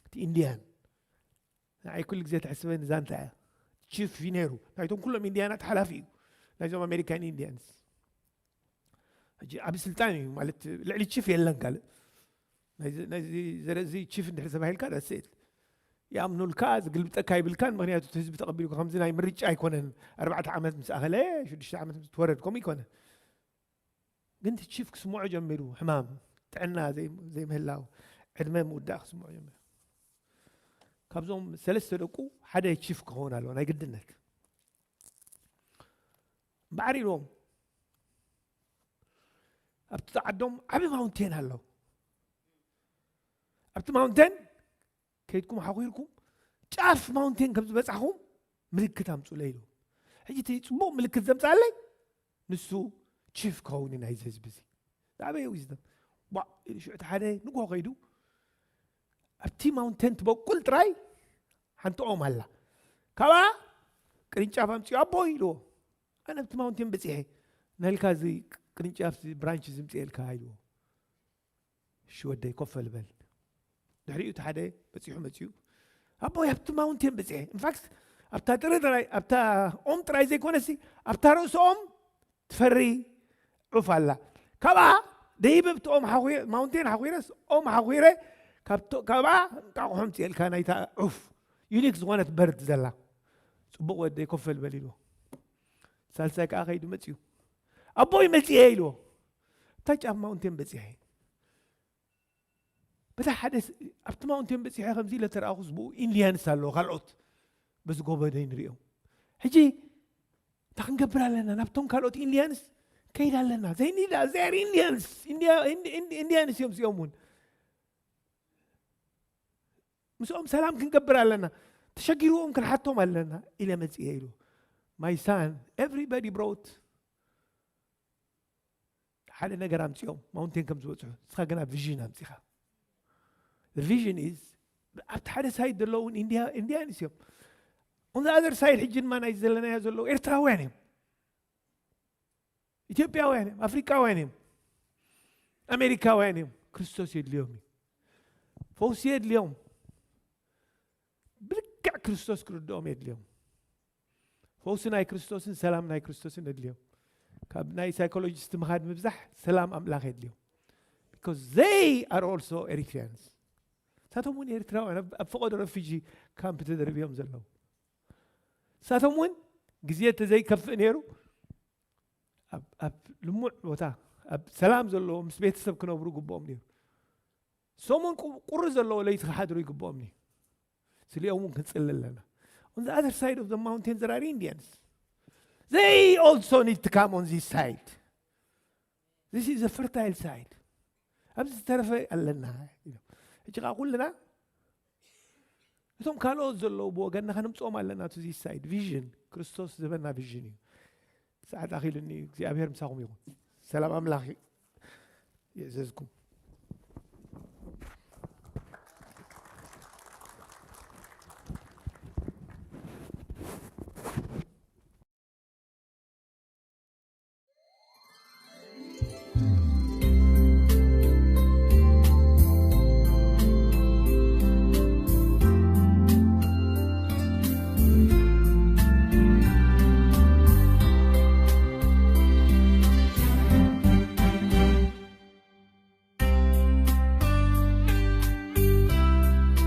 እቲ ኢንድያን ንዓይ ኩሉ ግዜ ተሕስበኒ ዛንታ እያ። ቺፍ እዩ ነይሩ ናይቶም ኩሎም ኢንድያናት ሓላፊ እዩ። ናይዞም ኣሜሪካን ኢንድያንስ ሕጂ ዓብ ስልጣን እዩ ማለት ልዕሊ ቺፍ የለን ካልእ ናይዚ ዘረዚ ቺፍ እንድሕር ተባሂልካ ደስት ይኣምኑልካ ዝግልብጠካ ይብልካን ምክንያቱ ህዝቢ ተቐቢሉ ከምዚ ናይ ምርጫ ኣይኮነን። ኣርባዕተ ዓመት ምስ ኣኸለ ሽዱሽተ ዓመት ምስ ትወረድ ከምኡ ይኮነን። ግን እቲ ቺፍ ክስምዖ ጀሚሩ ሕማም ጥዕና ዘይምህላው፣ ዕድመ ምውዳእ ክስምዑ እዮም። ካብዞም ሰለስተ ደቁ ሓደ ቺፍ ክኸውን ኣለዎ ናይ ግድነት። እምበኣር ኢልዎም ኣብቲ ዓዶም ዓቢ ማውንቴን ኣለዉ። ኣብቲ ማውንቴን ከይድኩም ሓኺርኩም ጫፍ ማውንቴን ከም ዝበጻሕኹም ምልክት ኣምጹለይ ኢሉ። ሕጂ እቲ ጽቡቕ ምልክት ዘምጻለይ ንሱ ቺፍ ክኸውን እዩ ናይዚ ህዝቢ እዚ። ዝዓበየ ዊዝደም። ቧዕ ኢሉ ሽዑ እቲ ሓደ ንግሆ ከይዱ ኣብቲ ማውንቴን ትበቁል ጥራይ ሓንቲ ኦም ኣላ። ካብኣ ቅርንጫፍ ኣምጺኡ ኣቦ ኢልዎ። ኣነ ኣብቲ ማውንቴን በጺሐ ናልካ እዚ ቅርንጫፍ እዚ ብራንች እዚ ምጽኤልካ ኢልዎ። እሺ ወደይ ኮፍ በል በል። ድሕሪኡ እቲ ሓደ በጺሑ መጺኡ ኣቦይ ኣብቲ ማውንቴን በጺሐ። ኢንፋክት ኣብታ ጥሪ ጥራይ ኣብታ ኦም ጥራይ ዘይኮነሲ ኣብታ ርእሲ ኦም ትፈሪ ዑፍ ኣላ። ካብኣ ደይበ ኣብቲ ኦም ሓኺረ ማውንቴን ሓኺረስ ኦም ሓኺረ ካብኣ እንቃቑሖ ምጽኤልካ ናይታ ዑፍ ዩኒክ ዝኾነት በርድ ዘላ። ጽቡቕ ወደይ ኮፍ በል በል ኢልዎ። ሳልሳይ ከዓ ከይዱ መጺኡ ኣቦይ መጺኤ ኢልዎ። እታ ጫፍ ማውንቴን በጺሐ በታ ሓደ ኣብቲ ማውንቴን በጺሐ ከምዚ ኢለ ተረኣኹስ ብኡ ኢንዲያንስ ኣለዎ ካልኦት በዚ ጎበደይ ንሪኦም። ሕጂ እንታይ ክንገብር ኣለና? ናብቶም ካልኦት ኢንዲያንስ ከይድ ኣለና። ዘይኒዳ ዘር ኢንዲያንስ ኢንዲያንስ እዮም እዚኦም እውን ምስኦም ሰላም ክንገብር ኣለና። ተሸጊርዎም ክንሓቶም ኣለና ኢለ መጽየ ኢሉ። My son, everybody brought ሓደ ነገር ኣምጺኦም ማውንቴን ከም ዝበጽሑ ንስኻ ግና ቪዥን ኣምጺኻ። ቪዥን ኢዝ ኣብቲ ሓደ ሳይድ ዘለውን ኢንዲያንስ እዮም። On the other side ሕጂ ድማ ናይ ዘለናዮ ዘለዉ ኤርትራውያን እዮም። ኢትዮጵያውያን እዮም፣ ኣፍሪቃውያን እዮም፣ ኣሜሪካውያን እዮም። ክርስቶስ የድልዮም እዩ። ፈውሲ የድልዮም። ብልክዕ ክርስቶስ ክርድኦም የድልዮም። ፈውሲ ናይ ክርስቶስን ሰላም ናይ ክርስቶስን የድልዮም። ካብ ናይ ሳይኮሎጂስት ምኻድ ምብዛሕ ሰላም ኣምላኽ የድልዮም። Because they are also Eritreans። ንሳቶም እውን ኤርትራውያን ኣብ ፈቐዶ ረፊጂ ካምፕ ተደርብዮም ዘለዉ። ንሳቶም እውን ግዜ ተዘይከፍእ ነይሩ ኣብ ልሙዕ ቦታ ኣብ ሰላም ዘለዎ ምስ ቤተሰብ ክነብሩ ግብኦም ነይሩ። ሰሙን ቁሪ ዘለዎ ለይቲ ክሓድሩ ይግብኦም ነይሩ። ስሊኦም እውን ክንጽሊ ኣለና። On the other side of the mountain there are Indians. They also need to come on this side. This is a fertile side. ኣብዚ ዝተረፈ ኣለና። ሕጂ ከዓ ኩልና እቶም ካልኦት ዘለዉ ብወገንና ከነምፅኦም ኣለና። To this side vision ክርስቶስ ዝህበና ቪዥን እዩ። ሰዓት ኣኺሉኒ እዩ። እግዚኣብሔር ምሳኹም ይኹን። ሰላም ኣምላኽ ይእዘዝኩም።